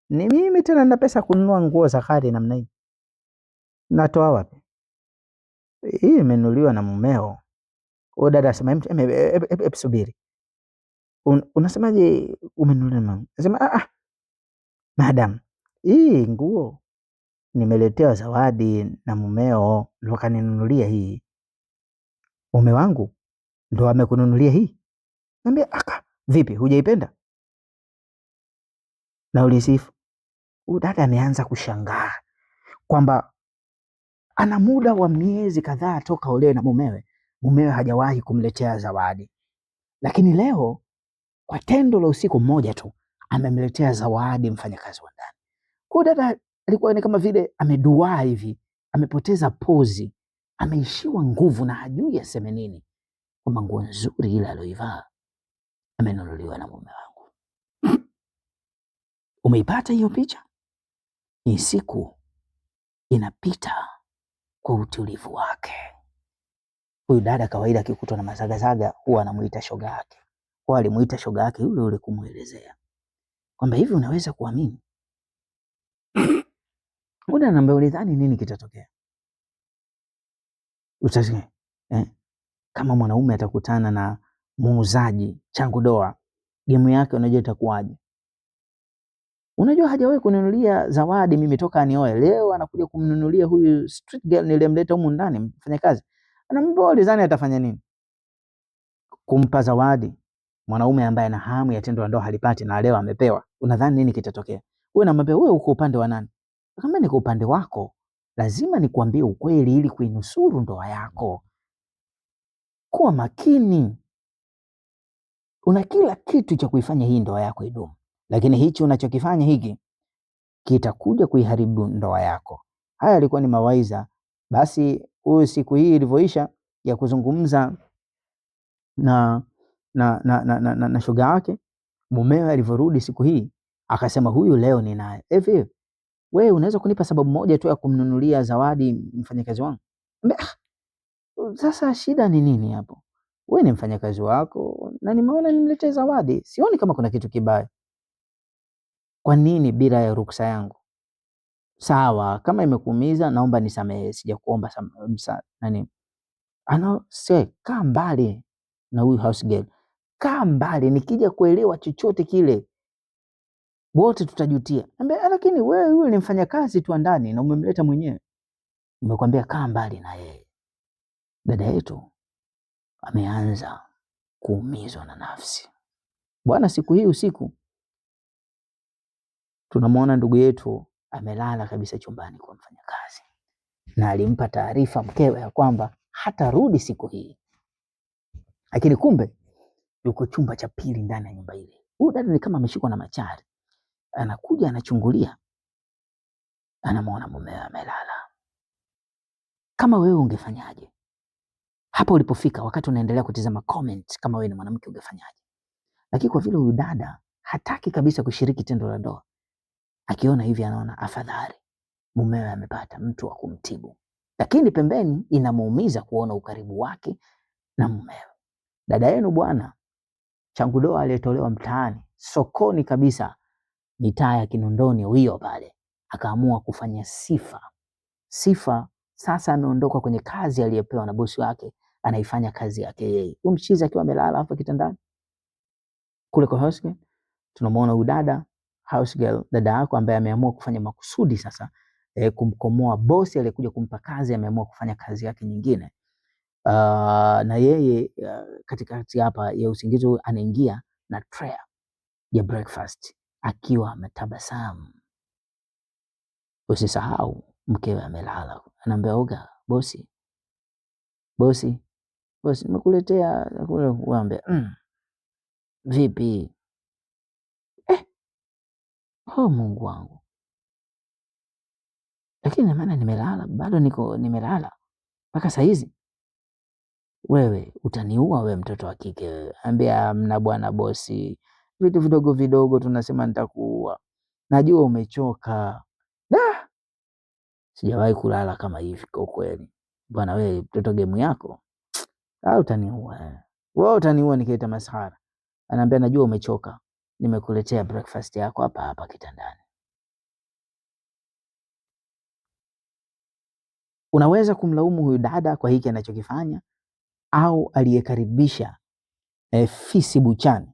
Ni mimi tena nina pesa kununua nguo za ghali namna hii? Natoa wapi? Hii imenunuliwa na mumeo. Huyo dada asema, subiri. Unasemaje umenunuliwa na mumeo? Anasema, madam, hii nguo nimeletewa zawadi na mumeo, ndo kaninunulia hii. Mume wangu ndo amekununulia hii? Niambia, aka, vipi hujaipenda? Na ulisifu. Huyu dada ameanza kushangaa kwamba ana muda wa miezi kadhaa toka olewe na mumewe, mumewe hajawahi kumletea zawadi. Lakini leo kwa tendo la usiku mmoja tu amemletea zawadi mfanyakazi wa ndani. Kwa hiyo dada alikuwa ni kama vile ameduaa hivi, amepoteza pozi, ameishiwa nguvu na hajui aseme nini, kwamba nguo nzuri ile aliyoivaa amenunuliwa na mume wangu. Umeipata hiyo picha? Ni siku inapita kwa utulivu wake. Huyu dada kawaida akikutwa na mazagazaga huwa anamuita shoga yake. Kwa alimuita shoga yake yule yule kumuelezea kwamba hivi unaweza kuamini? Muda anaambia ulidhani nini kitatokea? Utasikia, kama mwanaume atakutana na muuzaji changu doa, gemu yake unajua itakuwaje? Unajua hajawahi kununulia zawadi mimi toka anioe. Leo anakuja kumnunulia huyu street girl niliyemleta humu ndani mfanyakazi. Anamwambia ulidhani atafanya nini? Kumpa zawadi mwanaume ambaye ana hamu ya tendo la ndoa halipati na leo amepewa. Unadhani nini kitatokea? Wewe unamwambia wewe uko upande wa nani? Akamwambia niko upande wako. Lazima nikuambie ukweli ili kuinusuru ndoa yako. Kuwa makini. Una kila kitu cha kuifanya hii ndoa yako idumu. Lakini hichi unachokifanya hiki kitakuja kuiharibu ndoa yako. Haya yalikuwa ni mawaidha. Basi huyu siku hii ilivyoisha ya kuzungumza na shoga yake, mumewe alivyorudi siku hii akasema huyu leo ni naye. Hivi wewe unaweza kunipa sababu moja tu ya kumnunulia zawadi mfanyakazi wangu? Sasa shida ni nini hapo? Wewe ni mfanyakazi wako na nimeona nimletee zawadi. Sioni kama kuna kitu kibaya. Kwa nini bila ya ruksa yangu? Sawa, kama imekuumiza naomba nisamehe, sijakuomba nani. Ana say kaa mbali na huyu house girl. Kaa mbali, nikija kuelewa chochote kile wote tutajutia. Ambia, lakini wewe yule ni mfanyakazi tu ndani na umemleta mwenyewe. Nimekwambia kaa mbali na yeye. Dada yetu ameanza kuumizwa na nafsi. Bwana, siku hii usiku tunamuona ndugu yetu amelala kabisa chumbani kwa mfanyakazi, na alimpa taarifa mkewe ya kwamba hatarudi siku hii, lakini kumbe yuko chumba cha pili ndani ya nyumba ile. Huyu dada ni kama ameshikwa na machari, anakuja anachungulia, anamuona mumewe amelala. Kama wewe ungefanyaje hapo ulipofika, wakati unaendelea kutizama comment? Kama wewe ni mwanamke ungefanyaje? Lakini kwa vile huyu dada hataki kabisa kushiriki tendo la ndoa, Akiona hivi anaona afadhali mumewe amepata mtu wa kumtibu, lakini pembeni inamuumiza kuona ukaribu wake na mumewe. Dada yenu bwana Changudoa aliyetolewa mtaani sokoni kabisa, mitaa ya Kinondoni huyo pale, akaamua kufanya sifa sifa. Sasa ameondoka kwenye kazi aliyopewa na bosi wake, anaifanya kazi yake yeye. Huyu mchizi akiwa amelala hapo kitandani kule kwa house girl, tunamuona huyu dada house girl, dada yako ambaye ameamua kufanya makusudi sasa kumkomoa bosi aliyekuja kumpa kazi, ameamua kufanya kazi yake nyingine. Na yeye katikati hapa ya usingizi anaingia na tray ya breakfast akiwa ametabasamu. Usisahau mkewe amelala, anaambia oga, bosi bosi bosi, nimekuletea kule. Kuambia vipi? Oh, Mungu wangu, lakini maana nimelala bado niko nimelala mpaka saa hizi. Wewe utaniua wewe, mtoto wa kike wewe. Ambia mna bwana bosi, vitu vidogo vidogo tunasema nitakuua. Najua umechoka. Da, sijawahi kulala kama hivi kwa kweli bwana. Wewe mtoto, gemu yako au utaniua wewe, utaniua nikiita masahara. Anaambia najua umechoka, nimekuletea breakfast yako hapa hapa kitandani. Unaweza kumlaumu huyu dada kwa hiki anachokifanya au aliyekaribisha fisi buchani.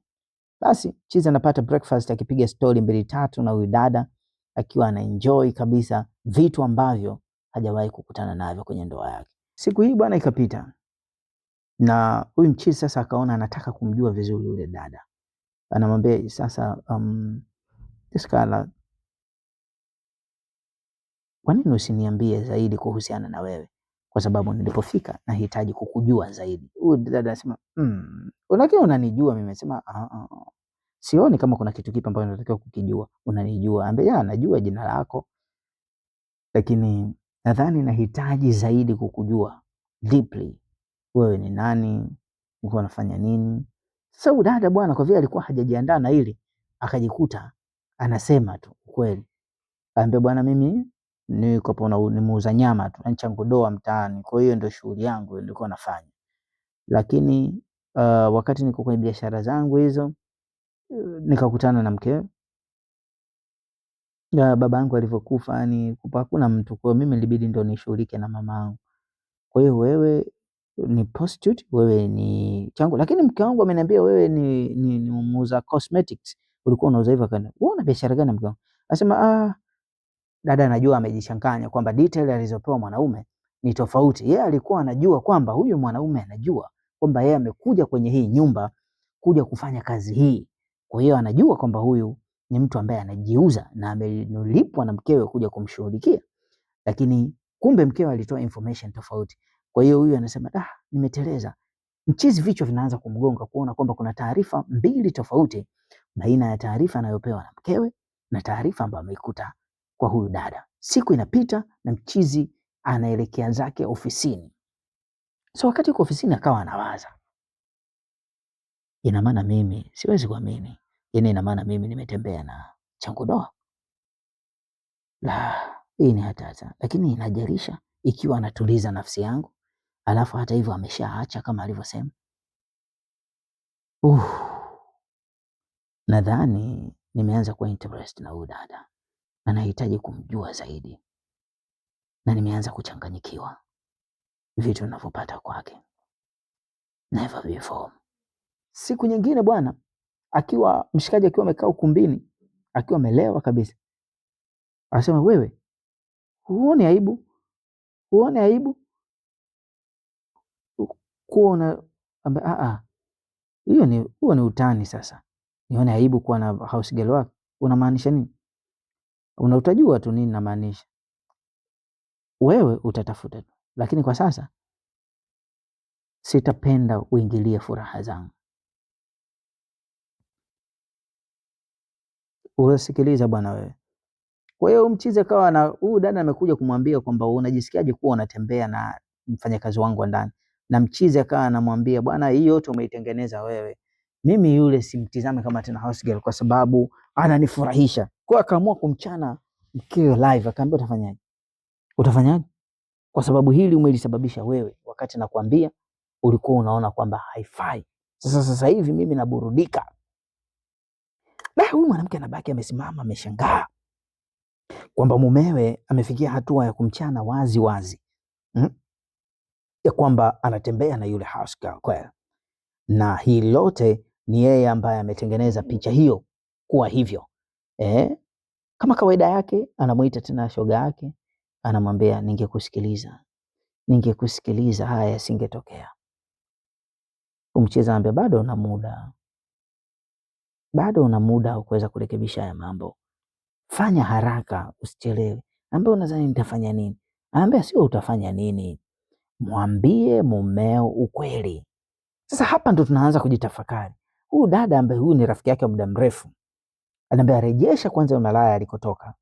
Basi chizi anapata breakfast akipiga stori mbili tatu na huyu dada akiwa anaenjoy kabisa vitu ambavyo hajawahi kukutana navyo kwenye ndoa yake. Siku hii bwana ikapita, na huyu mchizi sasa akaona anataka kumjua vizuri yule dada, anamwambia sasa, Skala, kwa nini usiniambie zaidi kuhusiana na wewe? Kwa sababu nilipofika nahitaji kukujua zaidi. Huyu dada anasema lakini unanijua mimi. Nasema sioni kama kuna kitu kipi ambacho natakiwa kukijua. Unanijua? Ambia najua jina lako, lakini nadhani nahitaji zaidi kukujua deeply. Wewe ni nani? Uko unafanya nini? Sasa huyu dada bwana, kwa vile alikuwa hajajiandaa na hili, akajikuta anasema tu ukweli. Ambia bwana, mimi niko hapo ni muuza nyama tu, Changudoa mtaani, kwa hiyo ndio shughuli yangu nilikuwa nafanya. Lakini wakati niko kwenye biashara zangu hizo nikakutana na mke baba yangu alivyokufa, yani hakuna mtu, kwa hiyo mimi ilibidi ndio nishughulike na mama yangu. Kwa hiyo wewe ni prostitute, wewe ni changu, lakini mke wangu ameniambia wewe ni muuza cosmetics, ulikuwa unauza hivyo. Akaniambia wewe una biashara gani mke wangu? Akasema dada anajua amejichanganya kwamba detail alizopewa mwanaume ni tofauti. Yeye alikuwa anajua kwamba huyu mwanaume anajua kwamba yeye amekuja kwenye hii nyumba kuja kufanya kazi hii. Kwa hiyo anajua kwamba huyu ni mtu ambaye anajiuza na amelipwa na mkewe kuja kumshughulikia. Lakini kumbe mkewe alitoa information tofauti. Kwa hiyo huyu anasema nimeteleza. Mchizi vichwa vinaanza kumgonga kuona kwamba kuna taarifa mbili tofauti baina ya taarifa anayopewa na mkewe na taarifa ambayo ameikuta kwa huyu dada. Siku inapita na mchizi anaelekea zake ofisini. So wakati yuko ofisini akawa anawaza, ina maana mimi siwezi kuamini, yaani ina maana mimi nimetembea na Changudoa? La, hii ni hatari. Lakini inajarisha ikiwa anatuliza nafsi yangu, alafu hata hivyo ameshaacha kama alivyosema. Nadhani nimeanza kuwa interest na huyu dada na nahitaji kumjua zaidi, na nimeanza kuchanganyikiwa vitu ninavyopata kwake. Never before. Siku nyingine bwana, akiwa mshikaji akiwa amekaa ukumbini akiwa amelewa kabisa, anasema wewe huoni aibu? Huoni aibu kuona hiyo ni huo ni utani sasa. Nione aibu kuwa na house girl wako? Unamaanisha nini? Unautajua tu nini namaanisha. Wewe utatafuta tu, lakini kwa sasa sitapenda uingilie furaha zangu. Usikiliza bwana wewe. Kwa hiyo mchizi akawa na huyu dada amekuja kumwambia kwamba unajisikiaje kuwa unatembea na mfanyakazi wangu wa ndani, na mchizi akawa anamwambia bwana, hii yote umeitengeneza wewe, Mimi yule simtizame kama tena house girl kwa sababu ananifurahisha. Kwa akaamua kumchana mkewe live, akaambia utafanyaje? Utafanyaje? Kwa sababu hili umelisababisha wewe, wakati nakwambia ulikuwa unaona kwamba haifai. Sasa hivi mimi naburudika. Na huyu mwanamke anabaki amesimama ameshangaa kwamba mumewe amefikia hatua ya kumchana wazi wazi, ya kwamba anatembea na yule house girl kweli, na hii lote ni yeye ambaye ametengeneza picha hiyo kuwa hivyo. Kama kawaida yake anamuita tena shoga yake, anamwambia ningekusikiliza, ningekusikiliza haya yasingetokea. Umcheza anambia bado una muda, bado una muda wa kuweza kurekebisha haya mambo, fanya haraka usichelewe. Ambia unadhani nitafanya nini? Anambia sio utafanya nini, mwambie mumeo ukweli. Sasa hapa ndo tunaanza kujitafakari. Huyu dada ambaye huyu ni rafiki yake wa muda mrefu, anaambia rejesha kwanza malaya alikotoka,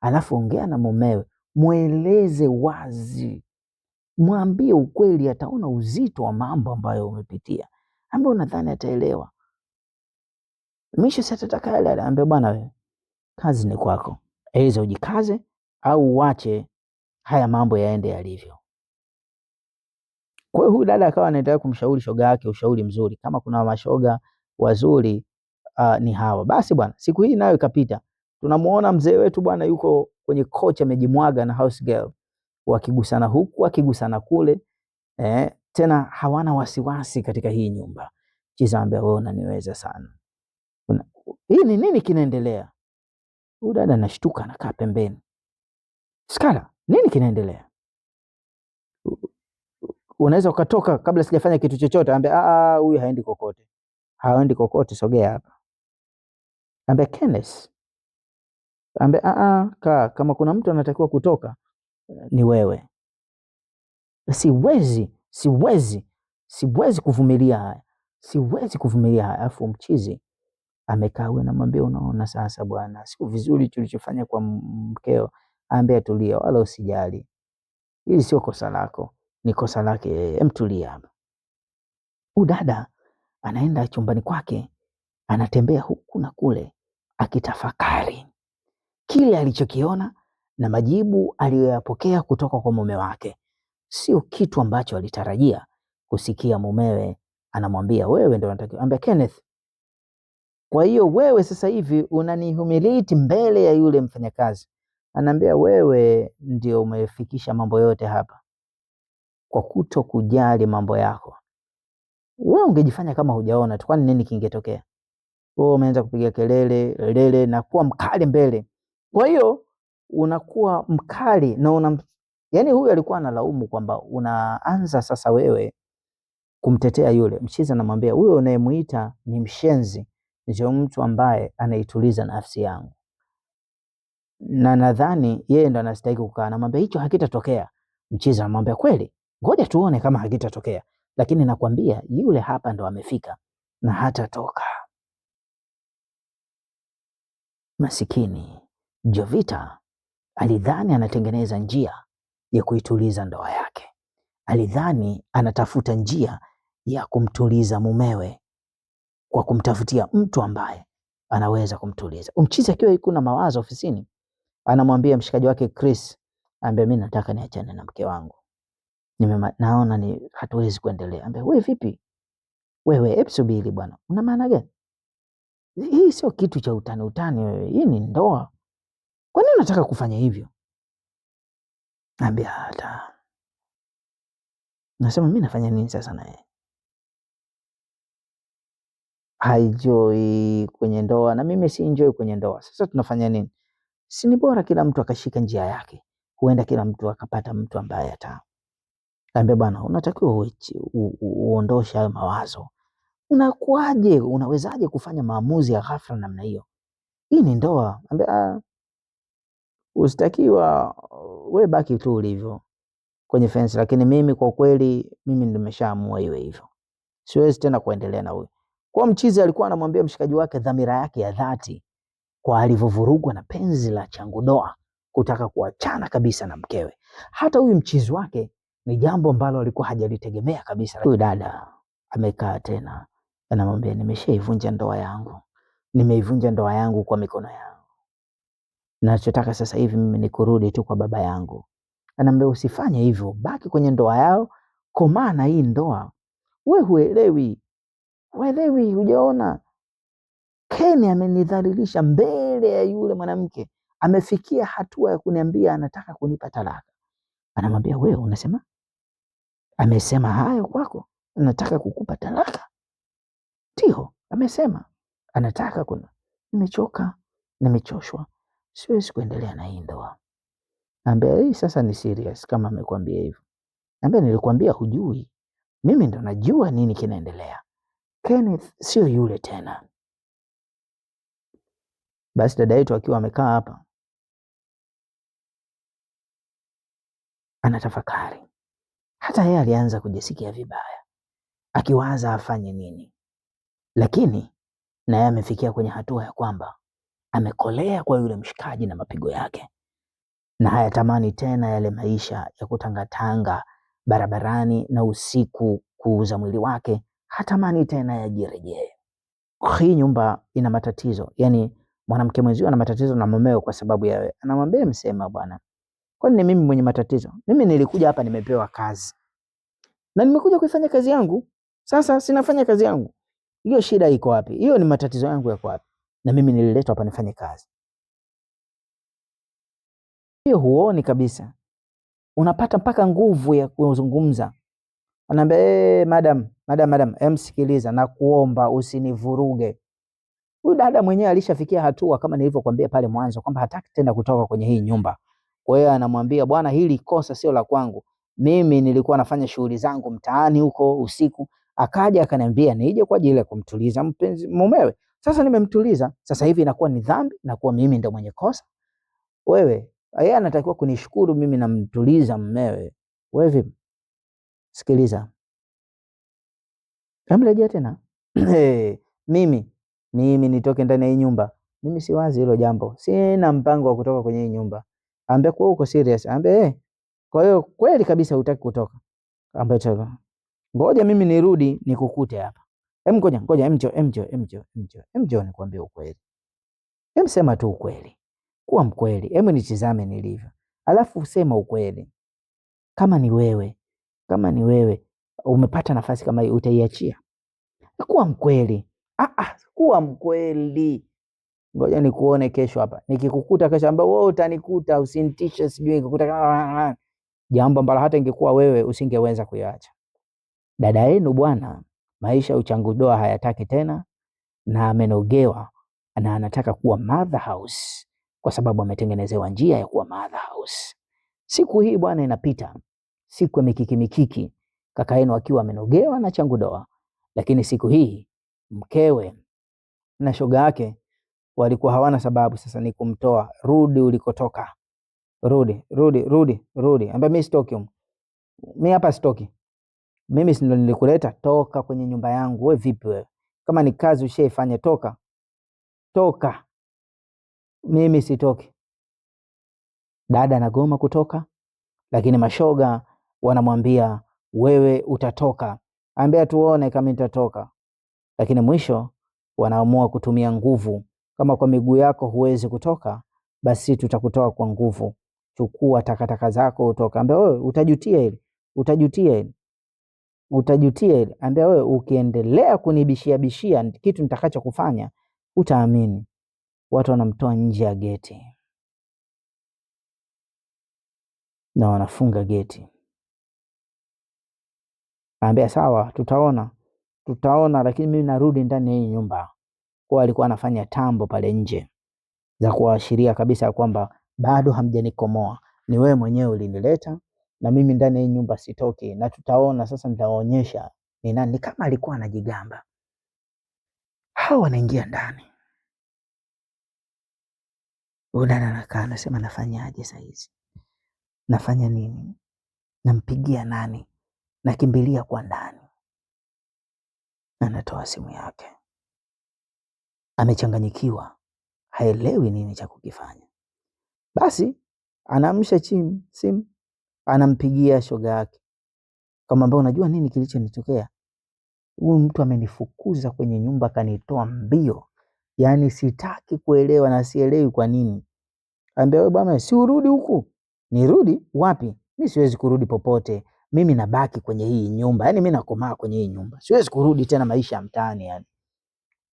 alafu ongea na mumewe, mweleze wazi, mwambie ukweli, ataona uzito wa mambo ambayo umepitia, ambaye unadhani ataelewa. Mwisho si atataka yale, anaambia bwana wewe, kazi ni kwako, aidha ujikaze au uache haya mambo yaende yalivyo. Kwa hiyo huyu dada akawa anaendelea kumshauri shoga yake ushauri mzuri, kama kuna mashoga wazuri ni hawa. Basi bwana, siku hii nayo ikapita. Tunamuona mzee wetu bwana yuko kwenye kocha amejimwaga na house girl, wakigusana huku wakigusana kule, tena hawana wasiwasi katika hii nyumba. Chiza anambia wewe unaniweza sana. Hii ni nini kinaendelea? Huyu dada anashtuka anakaa pembeni. Skala, nini kinaendelea? Unaweza ukatoka kabla sijafanya kitu chochote. Anambia a a, huyu haendi kokote. Haendi kokote, sogea hapa. Anambia Kenneth. Anambia a a, kaa, kama kuna mtu anatakiwa kutoka ni wewe. Siwezi, siwezi, siwezi kuvumilia haya. Siwezi kuvumilia haya. Alafu mchizi amekaa huyu anamwambia unaona sasa bwana, sio vizuri tulichofanya kwa mkeo. Anambia tulia, wala usijali. Hili sio kosa lako, ni kosa lake yeye. Emtulia hapa. Huyu dada anaenda chumbani kwake, anatembea huku na kule akitafakari kile alichokiona na majibu aliyoyapokea kutoka kwa mume wake. Sio kitu ambacho alitarajia kusikia mumewe anamwambia wewe ndio unatakiwa. Ambia Kenneth, kwa hiyo wewe sasa hivi unanihumiliate mbele ya yule mfanyakazi. Anaambia wewe ndio umefikisha mambo yote hapa kwa kuto kujali mambo yako. Wewe ungejifanya kama hujaona tu, kwani nini kingetokea? Wewe umeanza kupiga kelele lele na kuwa mkali mbele. Kwa hiyo unakuwa mkali na una, yani huyu alikuwa analaumu kwamba unaanza sasa wewe kumtetea yule mchizi. Anamwambia huyo unayemuita ni mshenzi, ndio mtu ambaye anaituliza nafsi yangu, na nadhani yeye ndo anastahili kukaa. Anamwambia hicho hakitatokea. Mchizi anamwambia kweli, ngoja tuone kama hakitatokea, lakini nakwambia yule hapa ndo amefika na hatatoka. Masikini Jovita alidhani anatengeneza njia ya kuituliza ndoa yake, alidhani anatafuta njia ya kumtuliza mumewe kwa kumtafutia mtu ambaye anaweza kumtuliza. Mchizi akiwa yuko na mawazo ofisini, anamwambia mshikaji wake Chris, anambia mimi nataka niachane na mke wangu, naona ni hatuwezi kuendelea. Anambia wewe vipi? Wewe hebu subiri bwana, una maana gani? Hii sio kitu cha utani utani wewe, hii ni ndoa. Kwa nini unataka kufanya hivyo? Anambia hata nasema mimi nafanya nini sasa na yeye? Haenjoy kwenye ndoa na mimi si enjoy kwenye ndoa. Sasa tunafanya nini? Si ni bora kila mtu akashika njia yake, huenda kila mtu akapata mtu ambaye ata Ambia bwana, unatakiwa uondoshe hayo mawazo. Unakuaje? Unawezaje kufanya maamuzi ya ghafla namna hiyo? Hii ni ndoa. Ambia usitakiwa we baki tu ulivyo kwenye fence, lakini mimi kwa kweli mimi nimeshaamua iwe hivyo, siwezi tena kuendelea na huyu. Kwa mchizi alikuwa anamwambia mshikaji wake dhamira yake ya dhati kwa alivyovurugwa na penzi la changudoa kutaka kuachana kabisa na mkewe. Hata huyu mchizi wake ni jambo ambalo alikuwa hajalitegemea kabisa. Huyu dada amekaa tena Anamwambia nimeshaivunja ndoa yangu, nimeivunja ndoa yangu kwa mikono yangu, nachotaka sasa hivi mimi ni kurudi tu kwa baba yangu. Anaambia usifanye hivyo, baki kwenye ndoa yao, komaa na hii ndoa. We huelewi, huelewi, hujaona. Ken amenidhalilisha mbele ya yule mwanamke, amefikia hatua ya kuniambia anataka kunipa talaka. Anamwambia wewe unasema, amesema hayo kwako, anataka kukupa talaka? Ndio, amesema anataka kuna. Nimechoka, nimechoshwa, siwezi kuendelea na hii ndoa. Ambia hii sasa ni serious kama amekwambia hivyo. Ambia nilikwambia hujui. Mimi ndo najua nini kinaendelea. Kenneth sio yule tena. Basi dada yetu akiwa amekaa hapa anatafakari. Hata yeye alianza kujisikia vibaya, akiwaza afanye nini, lakini na yeye amefikia kwenye hatua ya kwamba amekolea kwa yule mshikaji na mapigo yake, na hayatamani tena yale maisha ya kutangatanga barabarani na usiku kuuza mwili wake, hatamani tena yajirejee. Hii nyumba ina matatizo, yani mwanamke mwenzio ana matatizo na mumeo kwa sababu ya wewe. Anamwambia msema, bwana, kwani ni mimi mwenye matatizo? Mimi nilikuja hapa nimepewa kazi na nimekuja kuifanya kazi yangu. Sasa sinafanya kazi yangu, hiyo shida iko wapi? Hiyo ni matatizo yangu yako wapi? Na mimi nililetwa hapa nifanye kazi. Hiyo huoni kabisa, unapata mpaka nguvu ya kuzungumza. Anaambia eh, madam, madam, madam, emsikiliza na kuomba usinivuruge. Huyu dada mwenyewe alishafikia hatua kama nilivyokuambia pale mwanzo kwamba hataki tena kutoka kwenye hii nyumba. Kwa hiyo anamwambia bwana, hili kosa sio la kwangu. Mimi nilikuwa nafanya shughuli zangu mtaani huko usiku, akaja akaniambia nije kwa ajili ya kumtuliza mpenzi mumewe. Sasa nimemtuliza, sasa hivi inakuwa ni dhambi na kuwa mimi ndo mwenye kosa. Wewe, yeye anatakiwa kunishukuru mimi namtuliza mumewe. Wewe vipi? Sikiliza. Amrejea tena. Hey, mimi nitoke ndani ya hii nyumba. Mimi siwazi hilo jambo. Sina mpango wa kutoka kwenye hii nyumba. Ambia kwa uko serious. Ambia kwa hiyo kweli kabisa hutaki kutoka. Ambia toka. Ngoja mimi nirudi nikukute hapa. Hem, ngoja, ngoja, emjo, emjo, emjo, emjo. Emjo nikwambie ukweli. Hem, sema tu ukweli. Kuwa mkweli. Hem, nitizame nilivyo. Alafu sema ukweli. Kama ni wewe, kama ni wewe umepata nafasi kama hii utaiachia? Kuwa mkweli. Kuwa mkweli. Ngoja nikuone kesho hapa. Nikikukuta kesho ambaye wewe utanikuta, usinitishe, sijui nikikuta jambo ambalo hata ingekuwa wewe usingeweza kuyaacha. Dada yenu bwana, maisha uchangudoa hayataki tena na amenogewa na anataka kuwa mother house kwa sababu ametengenezewa njia ya kuwa mother house. Siku hii bwana inapita, siku ya mikiki mikiki, kaka yenu akiwa amenogewa na changudoa. Lakini siku hii mkewe na shoga yake walikuwa hawana sababu sasa ni kumtoa. Rudi ulikotoka, rudi, rudi, rudi, rudi. Ambia mimi sitoki humu, mimi hapa sitoki, mimi si ndo nilikuleta? Toka kwenye nyumba yangu. We vipi wewe? Kama ni kazi ushaifanya, toka, toka. Mimi sitoki. Dada anagoma kutoka, lakini mashoga wanamwambia wewe utatoka. Ambia tuone kama nitatoka. Lakini mwisho wanaamua kutumia nguvu. Kama kwa miguu yako huwezi kutoka, basi tutakutoa kwa nguvu. Chukua takataka zako utoka. Ambia wewe utajutia hili, utajutia hili, utajutia hili. Ambia wewe ukiendelea kunibishia bishia kitu nitakachokufanya utaamini. Watu wanamtoa nje ya geti na wanafunga geti. Ambia sawa, tutaona, tutaona, lakini mimi narudi ndani ya hii nyumba. Kwa alikuwa anafanya tambo pale nje za kuashiria kabisa kwamba bado hamjanikomoa, ni wewe mwenyewe ulinileta na mimi ndani ya hii nyumba sitoki, na tutaona sasa, nitawaonyesha ni nani. Kama alikuwa anajigamba. Hawa wanaingia ndani, huyu dada anakaa anasema, nafanyaje saa hizi? Nafanya nini? Nampigia nani? Nakimbilia kwa ndani. Anatoa simu yake, amechanganyikiwa, haelewi nini cha kukifanya. Basi anaamsha chini simu, anampigia shoga yake, kamwambia unajua nini kilichonitokea? Huyu mtu amenifukuza kwenye nyumba, kanitoa mbio, yaani sitaki kuelewa na sielewi kwa nini. Ambia wewe bwana, si urudi huku. Nirudi wapi? Mi siwezi kurudi popote, mimi nabaki kwenye hii nyumba, yaani mi nakomaa kwenye hii nyumba, siwezi kurudi tena maisha ya mtaani yani.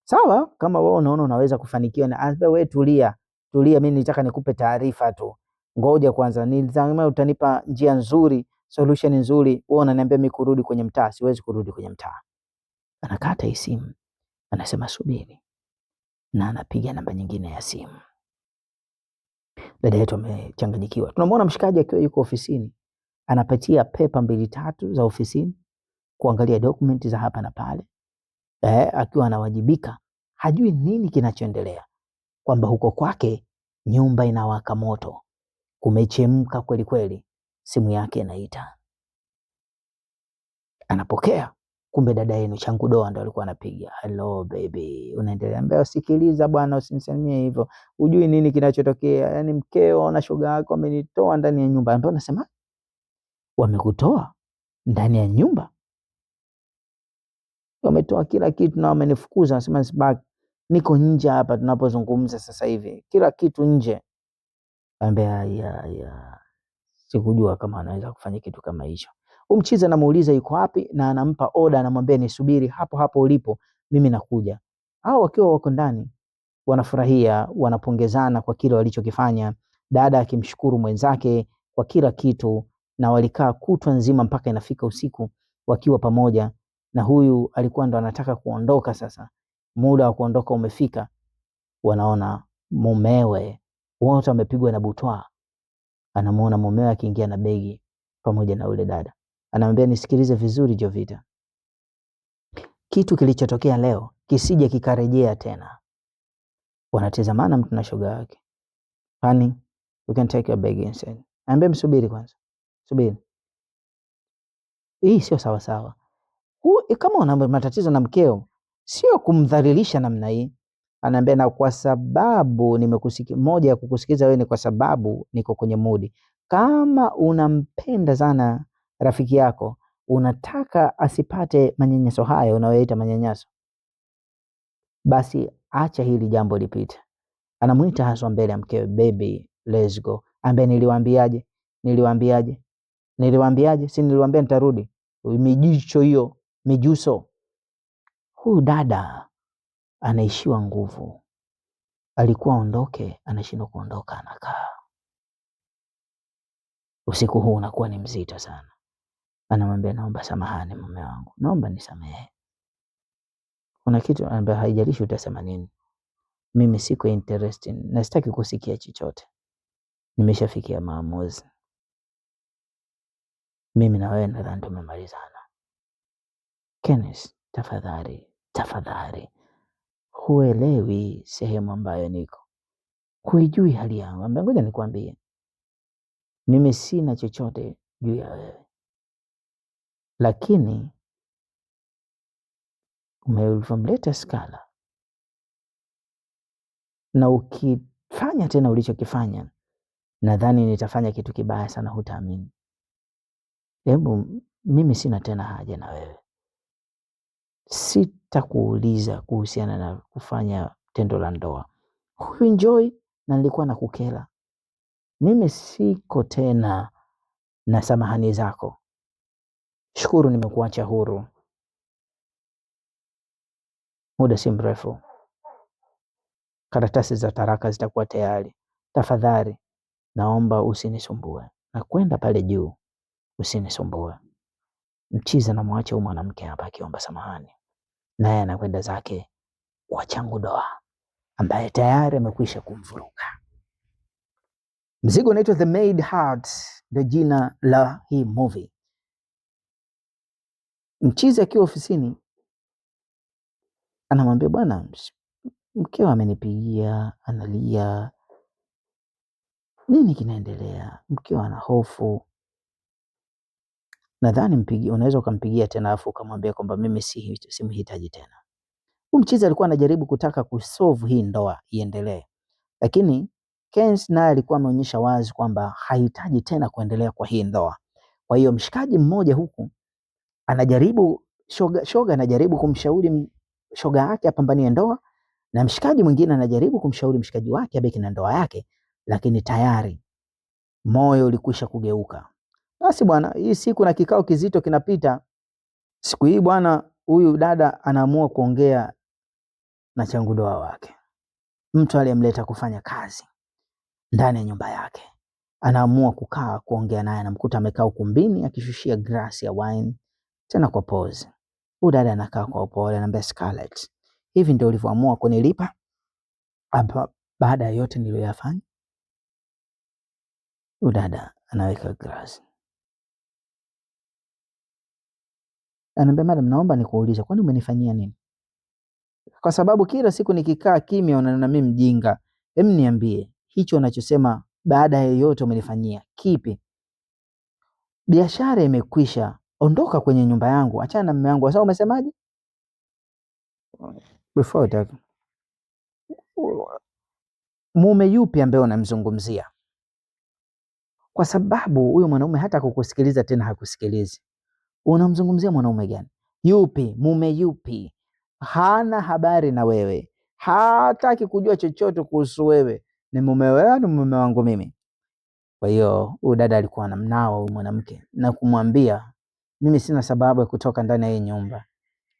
Sawa, kama wewe unaona unaweza kufanikiwa, na ambia wewe tulia, tulia, mimi nitaka nikupe taarifa tu, ngoja kwanza, nilizama utanipa njia nzuri, solution nzuri. Wewe unaniambia mimi kurudi kwenye mtaa, siwezi kurudi kwenye mtaa. Anakata hii simu, anasema subiri, na anapiga namba nyingine ya simu. Dada yetu amechanganyikiwa. Tunamwona mshikaji akiwa yuko ofisini, anapatia pepa mbili tatu za ofisini kuangalia dokumenti za hapa na pale, akiwa anawajibika, hajui nini kinachoendelea, kwamba huko kwake nyumba inawaka moto, kumechemka kweli kweli. Simu yake inaita, anapokea, kumbe dada yenu Changudoa ndo alikuwa anapiga. Hello baby, unaendelea? Mbea, sikiliza bwana, usinisemie hivyo, hujui nini kinachotokea. Yani mkeo na shoga yako wamenitoa ndani ya nyumba. Ambao nasema wamekutoa ndani ya nyumba, wametoa kila kitu na wamenifukuza, nasema sibaki, niko nje hapa tunapozungumza sasa hivi, kila kitu nje. Ambea ya ya, sikujua kama anaweza kufanya kitu kama hicho. Umchizi anamuuliza yuko wapi, na anampa oda, anamwambia nisubiri hapo hapo ulipo, mimi nakuja. Hao wakiwa wako ndani wanafurahia, wanapongezana kwa kile walichokifanya, dada akimshukuru mwenzake kwa kila kitu, na walikaa kutwa nzima mpaka inafika usiku wakiwa pamoja, na huyu alikuwa ndo anataka kuondoka sasa, muda wa kuondoka umefika. Wanaona mumewe wote wamepigwa na butwaa. Anamuona mumewe akiingia na begi pamoja na ule dada, anamwambia nisikilize vizuri Jovita, kitu kilichotokea leo kisije kikarejea tena. Wanatizamana mtu na shoga yake. Honey, you can take your bag inside. Anambia msubiri kwanza, subiri, hii sio sawa sawa. Kama una matatizo na mkeo, sio kumdhalilisha namna hii. Anaambia na kwa sababu nimekusikia, moja ya kukusikiza wewe ni kwa sababu niko kwenye mudi. Kama unampenda sana rafiki yako, unataka asipate manyanyaso haya unayoita manyanyaso, basi acha hili jambo lipite. Anamuita haswa mbele ya mkewe, baby let's go. Ambaye niliwaambiaje? Niliwaambiaje? Niliwaambiaje? Si niliwaambia nitarudi? Mijicho hiyo, mijuso. Huyu dada anaishiwa nguvu, alikuwa aondoke, anashindwa kuondoka, anakaa. Usiku huu unakuwa ni mzito sana. Anamwambia naomba samahani mume wangu, naomba nisamehe. Kuna kitu anambia, haijalishi utasema nini, mimi siko interested na sitaki kusikia chochote, nimeshafikia maamuzi. Mimi na wewe nadhani tumemalizana. Kenneth, tafadhali, tafadhali, huelewi sehemu ambayo niko, huijui hali yangu. Ambia ngoja nikwambie, mimi sina chochote juu ya wewe, lakini ulivyomleta Skala na ukifanya tena ulichokifanya, nadhani nitafanya kitu kibaya sana, hutaamini. Hebu mimi sina tena haja na wewe, sitakuuliza kuhusiana na kufanya tendo la ndoa. Huenjoy na nilikuwa nakukela. Mimi siko tena na samahani zako. Shukuru nimekuacha huru. Muda si mrefu karatasi za taraka zitakuwa tayari. Tafadhali naomba usinisumbue, na kwenda pale juu usinisumbue. Mchizi anamwacha huyu mwanamke hapa akiomba samahani, naye anakwenda zake kwa Changudoa ambaye tayari amekwisha kumvuruga. Mzigo unaitwa The Maid Heart, ndio jina la hii movie. Mchizi akiwa ofisini anamwambia bwana, mkeo amenipigia, analia, nini kinaendelea? Mkeo ana hofu. Nadhani mpigie, unaweza ukampigia tena afu ukamwambia kwamba mimi simhitaji tena. Huyu mchizi alikuwa anajaribu kutaka kusolve hii ndoa iendelee, lakini Kens naye alikuwa ameonyesha wazi kwamba hahitaji tena kuendelea kwa hii ndoa. Kwa hiyo mshikaji mmoja huku anajaribu Shoga shoga anajaribu kumshauri shoga yake apambanie ndoa, na mshikaji mwingine anajaribu kumshauri mshikaji wake abaki na ndoa yake, lakini tayari moyo ulikwisha kugeuka. Basi bwana, hii siku na kikao kizito kinapita. Siku hii bwana, huyu dada anaamua kuongea na changudoa wake, mtu aliyemleta kufanya kazi ndani ya nyumba yake. Anaamua kukaa kuongea naye, anamkuta amekaa ukumbini akishushia glasi ya wine tena kwa pose. Huyu dada anakaa kwa upole, anamwambia Scarlett, hivi ndio ulivyoamua kunilipa hapa baada ya yote niliyoyafanya? Huyu dada anaweka glasi, anamwambia madam, naomba nikuulize, kwani umenifanyia nini? Kwa sababu kila siku nikikaa kimya unaniona mimi mjinga. Hem, niambie hicho unachosema baada ya yote umenifanyia kipi? Biashara imekwisha, ondoka kwenye nyumba yangu, achana na mume wangu. Sasa umesemaje? Before that, mume yupi ambaye unamzungumzia? Kwa sababu huyo mwanaume hata kukusikiliza tena hakusikilizi. Unamzungumzia mwanaume gani? Yupi? Mume yupi? Hana habari na wewe, hataki kujua chochote kuhusu wewe. Ni mume wewe, ni mume wangu mimi. Kwa hiyo huyu dada alikuwa anamnawa huyu mwanamke na kumwambia, mimi sina sababu ya kutoka ndani ya hii nyumba.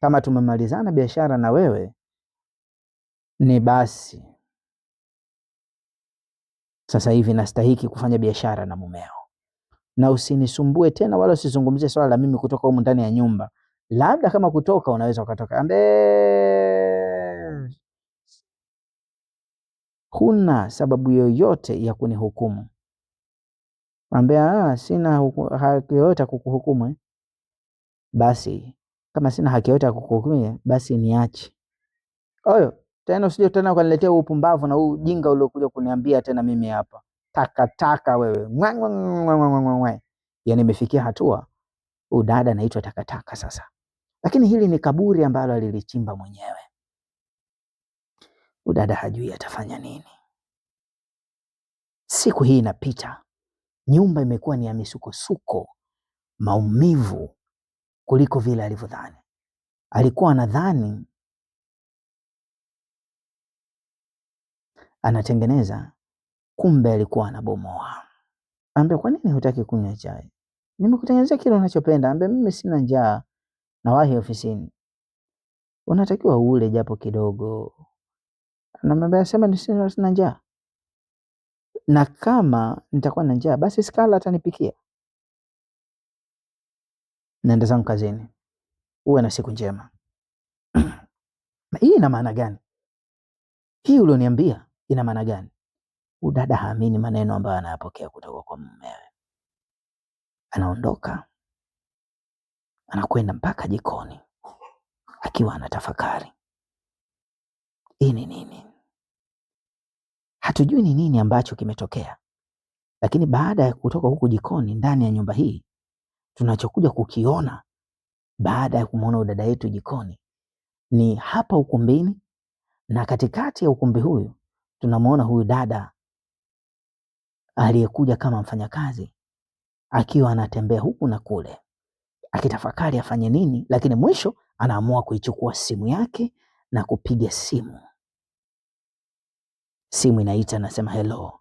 Kama tumemalizana biashara na wewe ni basi, sasa hivi nastahiki kufanya biashara na mumeo, na usinisumbue tena, wala usizungumzie swala la mimi kutoka humu ndani ya nyumba. Labda kama kutoka unaweza ukatoka, ambe huna sababu yoyote ya kunihukumu. Ambea sina haki yoyote ya kukuhukumu eh? Basi kama sina haki yoyote ya kukuhukumu basi niache. Oyo tena usije tena ukaniletea upumbavu na ujinga uliokuja kuniambia tena mimi hapa. Taka taka wewe. Mwe. Yaani imefikia hatua udada anaitwa takataka sasa. Lakini hili ni kaburi ambalo alilichimba mwenyewe. Udada hajui atafanya nini. Siku hii inapita, nyumba imekuwa ni ya misukosuko, maumivu kuliko vile alivyodhani. Alikuwa anadhani anatengeneza, kumbe alikuwa anabomoa. Ambia, kwa nini hutaki kunywa chai? Nimekutengenezea kile unachopenda. Ambia, mimi sina njaa, nawahi ofisini. Unatakiwa ule japo kidogo. Anamwambia, sema ni sina njaa, na kama nitakuwa na njaa basi Skala atanipikia. Naenda zangu kazini, uwe na siku njema. Hii ina maana gani? Hii ulioniambia ina maana gani? Udada haamini maneno ambayo anayapokea kutoka kwa mumewe. Anaondoka, anakwenda mpaka jikoni akiwa anatafakari, hii ni nini? Hatujui ni nini ambacho kimetokea, lakini baada ya kutoka huku jikoni ndani ya nyumba hii, tunachokuja kukiona baada ya kumwona udada yetu jikoni ni hapa ukumbini, na katikati ya ukumbi huyu tunamwona huyu dada aliyekuja kama mfanyakazi akiwa anatembea huku na kule akitafakari afanye nini, lakini mwisho anaamua kuichukua simu yake na kupiga simu. Simu inaita, anasema hello.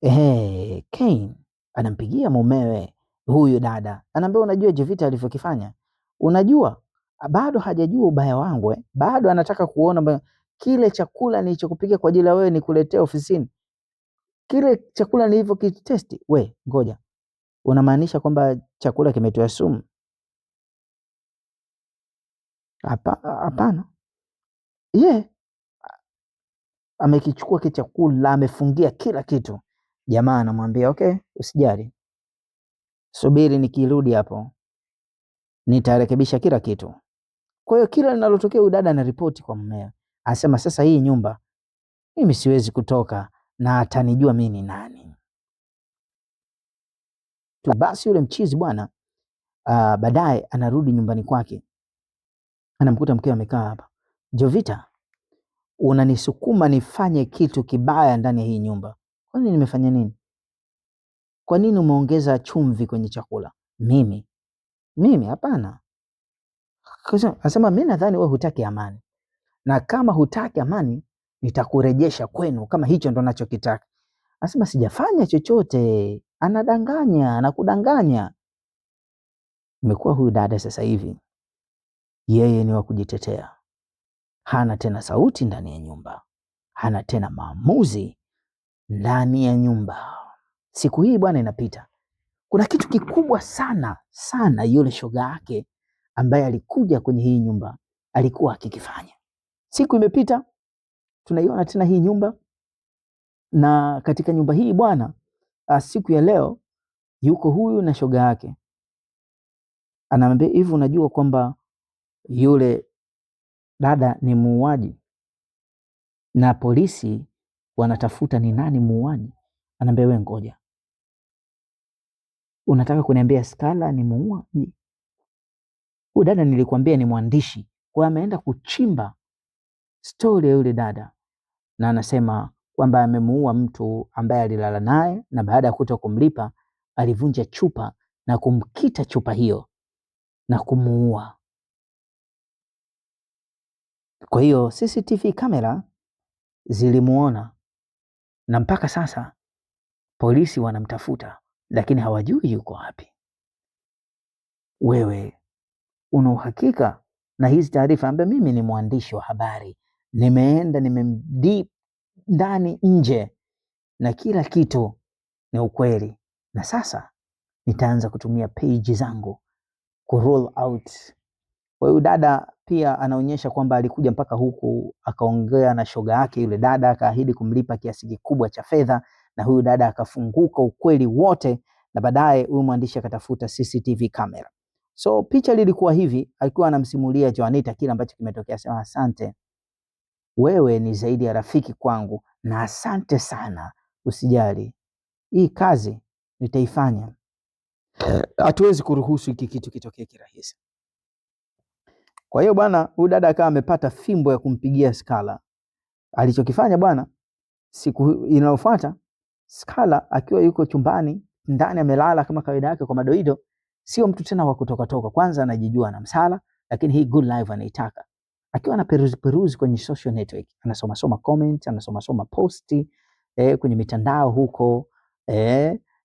Ehe, Kane anampigia mumewe huyu dada, anaambia unajua Jovita alivyokifanya, unajua bado hajajua ubaya wangu eh? Bado anataka kuona kile chakula nilichokupikia kwa ajili ya wewe nikuletea ofisini, kile chakula nilivyokitesti. We ngoja, unamaanisha kwamba chakula kimetiwa sumu? Hapana. Ye amekichukua kile chakula, amefungia kila kitu. Jamaa anamwambia okay, usijali, subiri nikirudi hapo nitarekebisha kila kitu. Kwa hiyo kila linalotokea huyu dada anaripoti kwa mumewe, anasema sasa hii nyumba mimi siwezi kutoka na atanijua mimi ni nani. Tu basi yule mchizi bwana, baadaye anarudi nyumbani kwake, anamkuta mkewe amekaa hapa. Jovita, unanisukuma nifanye kitu kibaya ndani ya hii nyumba. Kwani nimefanya nini? Kwa nini umeongeza chumvi kwenye chakula? Mimi? Mimi hapana. Anasema mimi nadhani wewe hutaki amani, na kama hutaki amani nitakurejesha kwenu, kama hicho ndo nachokitaka. Anasema sijafanya chochote. Anadanganya, anakudanganya. Imekuwa huyu dada sasa hivi yeye ni wa kujitetea, hana tena sauti ndani ya nyumba, hana tena maamuzi ndani ya nyumba. Siku hii bwana inapita, kuna kitu kikubwa sana sana yule shoga yake ambaye alikuja kwenye hii nyumba alikuwa akikifanya. Siku imepita, tunaiona tena hii nyumba, na katika nyumba hii bwana, siku ya leo yuko huyu na shoga yake, anamwambia hivi, unajua kwamba yule dada ni muuaji na polisi wanatafuta ni nani muuaji? Anaambia wewe, ngoja, unataka kuniambia Skala ni muuaji? Huyu dada nilikwambia ni mwandishi, kwa ameenda kuchimba stori ya yule dada, na anasema kwamba amemuua mtu ambaye alilala naye, na baada ya kuto kumlipa alivunja chupa na kumkita chupa hiyo na kumuua. Kwa hiyo CCTV kamera zilimuona na mpaka sasa polisi wanamtafuta, lakini hawajui yuko wapi. Wewe una uhakika na hizi taarifa? Ambaye mimi ni mwandishi wa habari, nimeenda nimemdeep ndani nje, na kila kitu ni ukweli, na sasa nitaanza kutumia page zangu ku roll out. Kwa hiyo dada pia anaonyesha kwamba alikuja mpaka huku akaongea na shoga yake yule dada, akaahidi kumlipa kiasi kikubwa cha fedha, na huyu dada akafunguka ukweli wote, na baadaye huyu mwandishi akatafuta CCTV camera. So picha lilikuwa hivi, alikuwa anamsimulia Joanita kile ambacho kimetokea, sema asante, wewe ni zaidi ya rafiki kwangu, na asante sana, usijali, hii kazi nitaifanya, hatuwezi kuruhusu hiki kitu kitokee kirahisi. Kwa hiyo bwana, huyu dada akawa amepata fimbo ya kumpigia Skala. Alichokifanya bwana, siku inayofuata Skala akiwa yuko chumbani ndani amelala kama kawaida yake kwa madoido, sio mtu tena wa kutoka toka. Kwanza anajijua na msala, lakini hii good life anaitaka. Akiwa na peruzi peruzi kwenye social network, anasoma soma comment, anasoma soma posti kwenye mitandao huko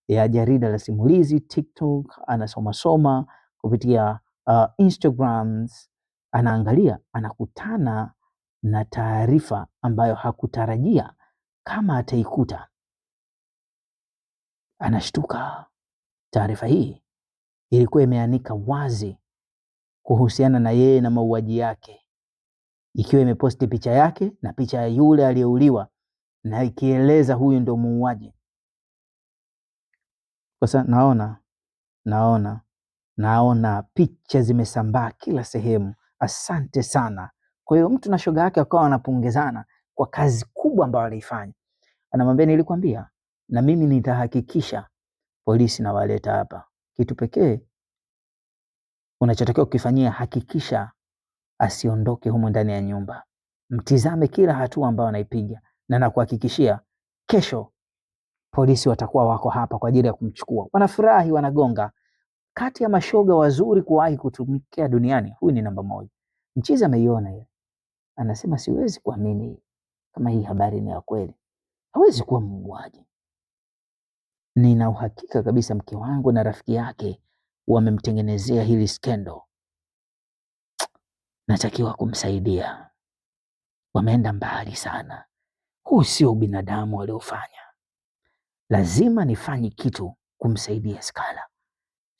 ya jarida la simulizi, TikTok, anasoma soma kupitia Instagrams, anaangalia, anakutana na taarifa ambayo hakutarajia kama ataikuta. Anashtuka. Taarifa hii ilikuwa imeanika wazi kuhusiana na yeye na mauaji yake, ikiwa imeposti picha yake na picha ya yule aliyeuliwa na ikieleza huyu ndio muuaji. Sasa naona naona picha zimesambaa kila sehemu. Asante sana. Kwa hiyo mtu na shoga yake wakawa wanapongezana kwa kazi kubwa ambayo aliifanya. Anamwambia nilikwambia, na mimi nitahakikisha polisi nawaleta hapa. Kitu pekee unachotakiwa kukifanyia, hakikisha asiondoke humo ndani ya nyumba, mtizame kila hatua ambayo anaipiga, na nakuhakikishia kesho polisi watakuwa wako hapa kwa ajili ya kumchukua. Wanafurahi, wanagonga. Kati ya mashoga wazuri kuwahi kutumikia duniani, huyu ni namba moja. Mchizi ameiona hiyo, anasema siwezi kuamini kama hii habari ni ya kweli, hawezi kuwa muuaji. Nina uhakika kabisa mke wangu na rafiki yake wamemtengenezea hili skendo, natakiwa kumsaidia. Wameenda mbali sana, huu sio ubinadamu waliofanya. Lazima nifanye kitu kumsaidia Skala,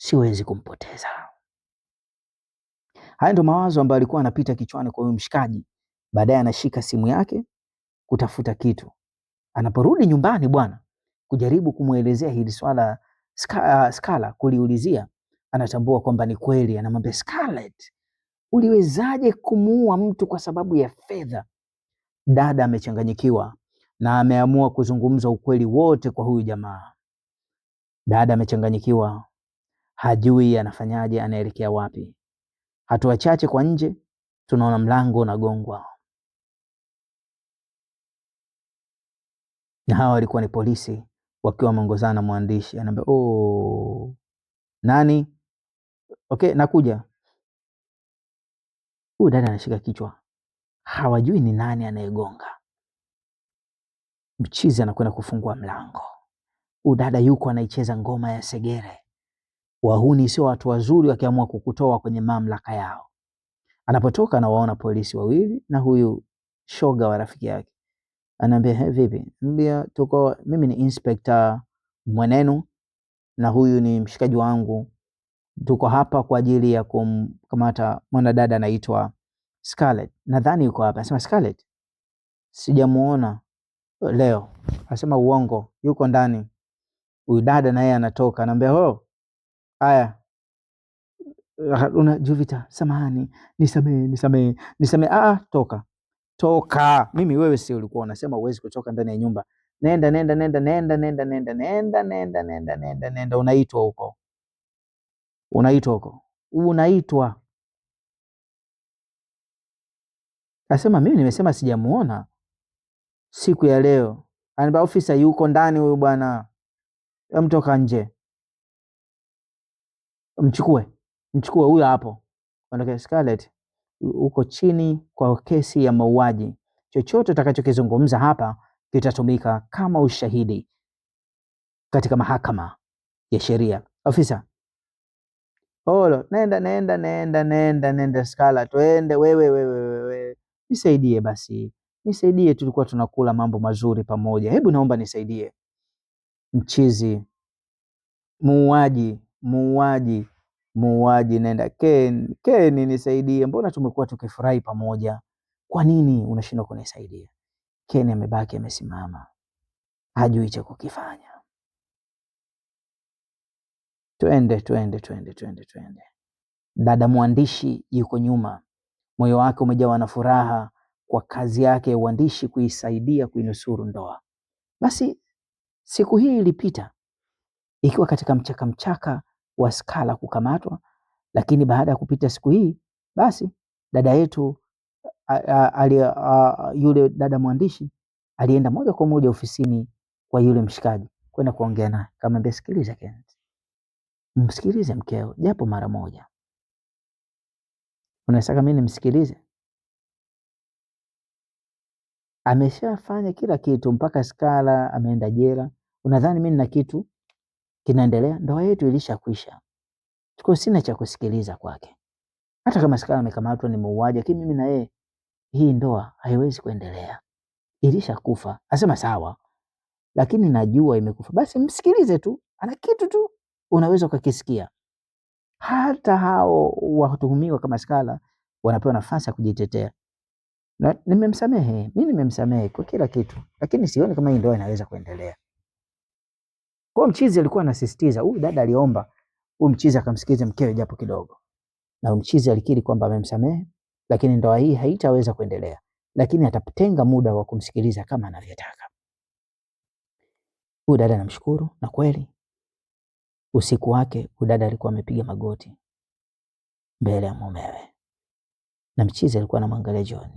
siwezi kumpoteza. Haya ndo mawazo ambayo alikuwa anapita kichwani kwa huyu mshikaji. Baadaye anashika simu yake kutafuta kitu. Anaporudi nyumbani bwana, kujaribu kumwelezea hili swala Skala, kuliulizia, anatambua kwamba ni kweli. Anamwambia Scarlett, uliwezaje kumuua mtu kwa sababu ya fedha? Dada amechanganyikiwa na ameamua kuzungumza ukweli wote kwa huyu jamaa. Dada amechanganyikiwa, hajui anafanyaje, anaelekea wapi. Hatua chache kwa nje, tunaona mlango unagongwa, na hawa walikuwa ni polisi wakiwa wameongozana na mwandishi. Anaambia oh, nani? Okay, nakuja. Huyu dada anashika kichwa, hawajui ni nani anayegonga. Mchizi anakwenda kufungua mlango. Huyu dada yuko anaicheza ngoma ya segere. Wahuni sio watu wazuri, wakiamua kukutoa kwenye mamlaka yao. Anapotoka anawaona polisi wawili na huyu shoga wa rafiki yake. Anaambia, "He, vipi?" Mbia, tuko mimi ni inspector mwenenu na huyu ni mshikaji wangu. Tuko hapa kwa ajili ya kumkamata mwanadada anaitwa Scarlett. Nadhani yuko hapa. Anasema Scarlett, sijamuona leo. Anasema uongo, yuko ndani. Huyu dada naye anatoka, anaambia, "Oh, haya una Jovita, samahani, nisamee, nisamee, nisamee." Ah, toka toka. Mimi wewe si ulikuwa unasema uwezi kutoka ndani ya nyumba? Nenda, nenda, nenda, nenda, nenda, nenda, nenda, nenda, nenda, nenda, nenda. Unaitwa huko, unaitwa huko, unaitwa. Asema mimi nimesema sijamuona siku ya leo. Anambia ofisa yuko ndani huyu bwana, mtoka nje, mchukue, mchukue huyo hapo. Ondoke Scarlett, uko chini kwa kesi ya mauaji. Chochote utakachokizungumza hapa kitatumika kama ushahidi katika mahakama ya sheria. Ofisa olo, nenda nenda nenda nenda nenda, Scarlett, twende wewe wewe wewe, nisaidie basi, nisaidie, tulikuwa tunakula mambo mazuri pamoja, hebu naomba nisaidie. Mchizi, muuaji, muuaji, muuaji, nenda. Ken, Ken, nisaidie, mbona tumekuwa tukifurahi pamoja, kwa nini unashindwa kunisaidia? Ken amebaki amesimama, hajui cha kukifanya. Twende, twende, twende, twende, twende. Dada mwandishi yuko nyuma, moyo wake umejawa na furaha kwa kazi yake ya uandishi kuisaidia kuinusuru ndoa. Basi siku hii ilipita ikiwa katika mchaka mchaka wa Skala kukamatwa, lakini baada ya kupita siku hii, basi dada yetu yule dada mwandishi alienda moja kwa moja ofisini kwa yule mshikaji kwenda kuongea naye, akamwambia, sikiliza Kenneth, msikilize mkeo japo mara moja. Unataka mimi nimsikilize? Ameshafanya kila kitu mpaka Skala ameenda jela. Unadhani mimi nina kitu kinaendelea? Ndoa yetu ilishakwisha, kwa sina cha kusikiliza kwake. Hata kama Skala amekamatwa ni muuaji, lakini mimi na yeye hii ndoa haiwezi kuendelea, ilishakufa. Asema sawa, lakini najua imekufa. Basi msikilize tu, ana kitu tu unaweza ukakisikia. Hata hao watuhumiwa kama Skala wanapewa nafasi ya kujitetea. Na nimemsamehe, mimi nimemsamehe kwa kila kitu, lakini sioni kama hii ndoa inaweza kuendelea. Kwa mchizi alikuwa anasisitiza, huyu dada aliomba huyu mchizi akamsikize mkewe japo kidogo. Na mchizi alikiri kwamba amemsamehe, lakini ndoa hii haitaweza kuendelea, lakini atatenga muda wa kumsikiliza kama anavyotaka. Huyu dada anamshukuru, na kweli usiku wake huyu dada alikuwa amepiga magoti mbele ya mumewe, na mchizi alikuwa anamwangalia John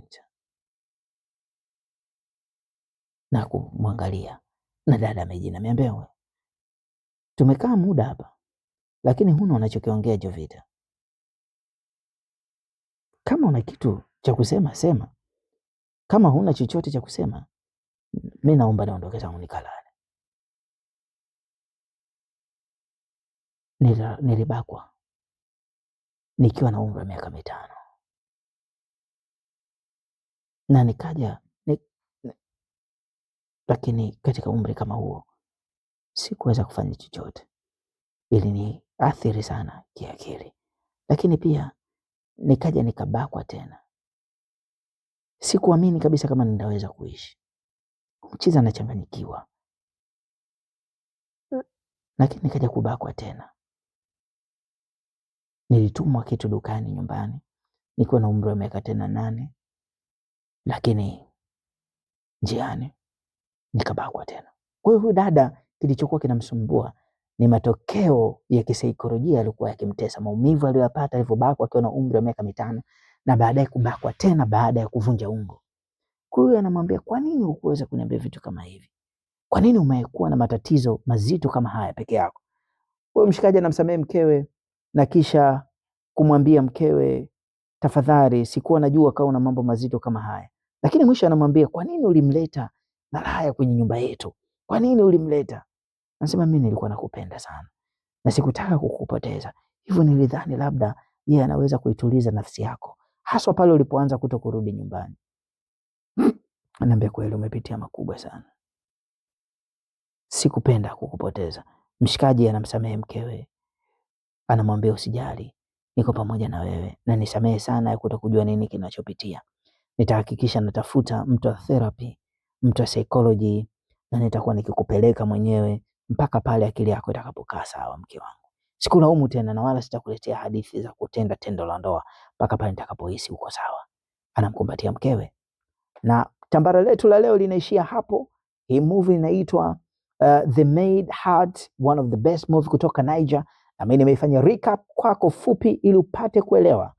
na kumwangalia, na dada amejinamia mbele. Tumekaa muda hapa, lakini huna unachokiongea Jovita. Kama una kitu cha kusema sema, kama huna chochote cha kusema, mi naomba niondoke zangu nikalale. Nilibakwa nikiwa na umri wa miaka 5 na nikaja lakini katika umri kama huo sikuweza kufanya chochote, iliniathiri sana kiakili, lakini pia nikaja nikabakwa tena. Sikuamini kabisa kama nitaweza kuishi. Mchizi anachanganyikiwa, lakini nikaja kubakwa tena. Nilitumwa kitu dukani nyumbani nikiwa na umri wa miaka tena 8, lakini njiani nikabakwa tena. Kwa hiyo huyu dada kilichokuwa kinamsumbua ni matokeo ya kisaikolojia yalikuwa yakimtesa, maumivu aliyopata alivyobakwa akiwa na umri wa miaka 5 na baadaye kubakwa tena baada ya kuvunja ungo. Kwa hiyo anamwambia, kwa nini hukuweza kuniambia vitu kama hivi? Kwa nini umekuwa na matatizo mazito kama haya peke yako? Kwa hiyo mshikaji anamsamehe mkewe na kisha kumwambia mkewe Tafadhali, sikuwa najua kama una mambo mazito kama haya. Lakini mwisho anamwambia, kwa nini ulimleta malaya kwenye nyumba yetu? Kwa nini ulimleta? Anasema mimi nilikuwa nakupenda sana na sikutaka kukupoteza, hivyo nilidhani labda yeye anaweza kuituliza nafsi yako, haswa pale ulipoanza kuto kurudi nyumbani. Anaambia kweli umepitia makubwa sana, sikupenda kukupoteza. Mshikaji anamsamehe mkewe, anamwambia usijali, niko pamoja na wewe na nisamehe sana ya kutokujua nini kinachopitia. Nitahakikisha natafuta mtu wa therapy, mtu wa psychology, na nitakuwa nikikupeleka mwenyewe mpaka pale akili yako itakapokaa sawa, mke wangu. Sikulaumu tena na wala sitakuletea hadithi za kutenda tendo la ndoa mpaka pale nitakapohisi uko sawa. Anamkumbatia mkewe na tambara letu la leo linaishia hapo. Hii movie inaitwa The Maid Heart, one of the best movie kutoka Niger, na mimi nimeifanya recap kwako fupi ili upate kuelewa.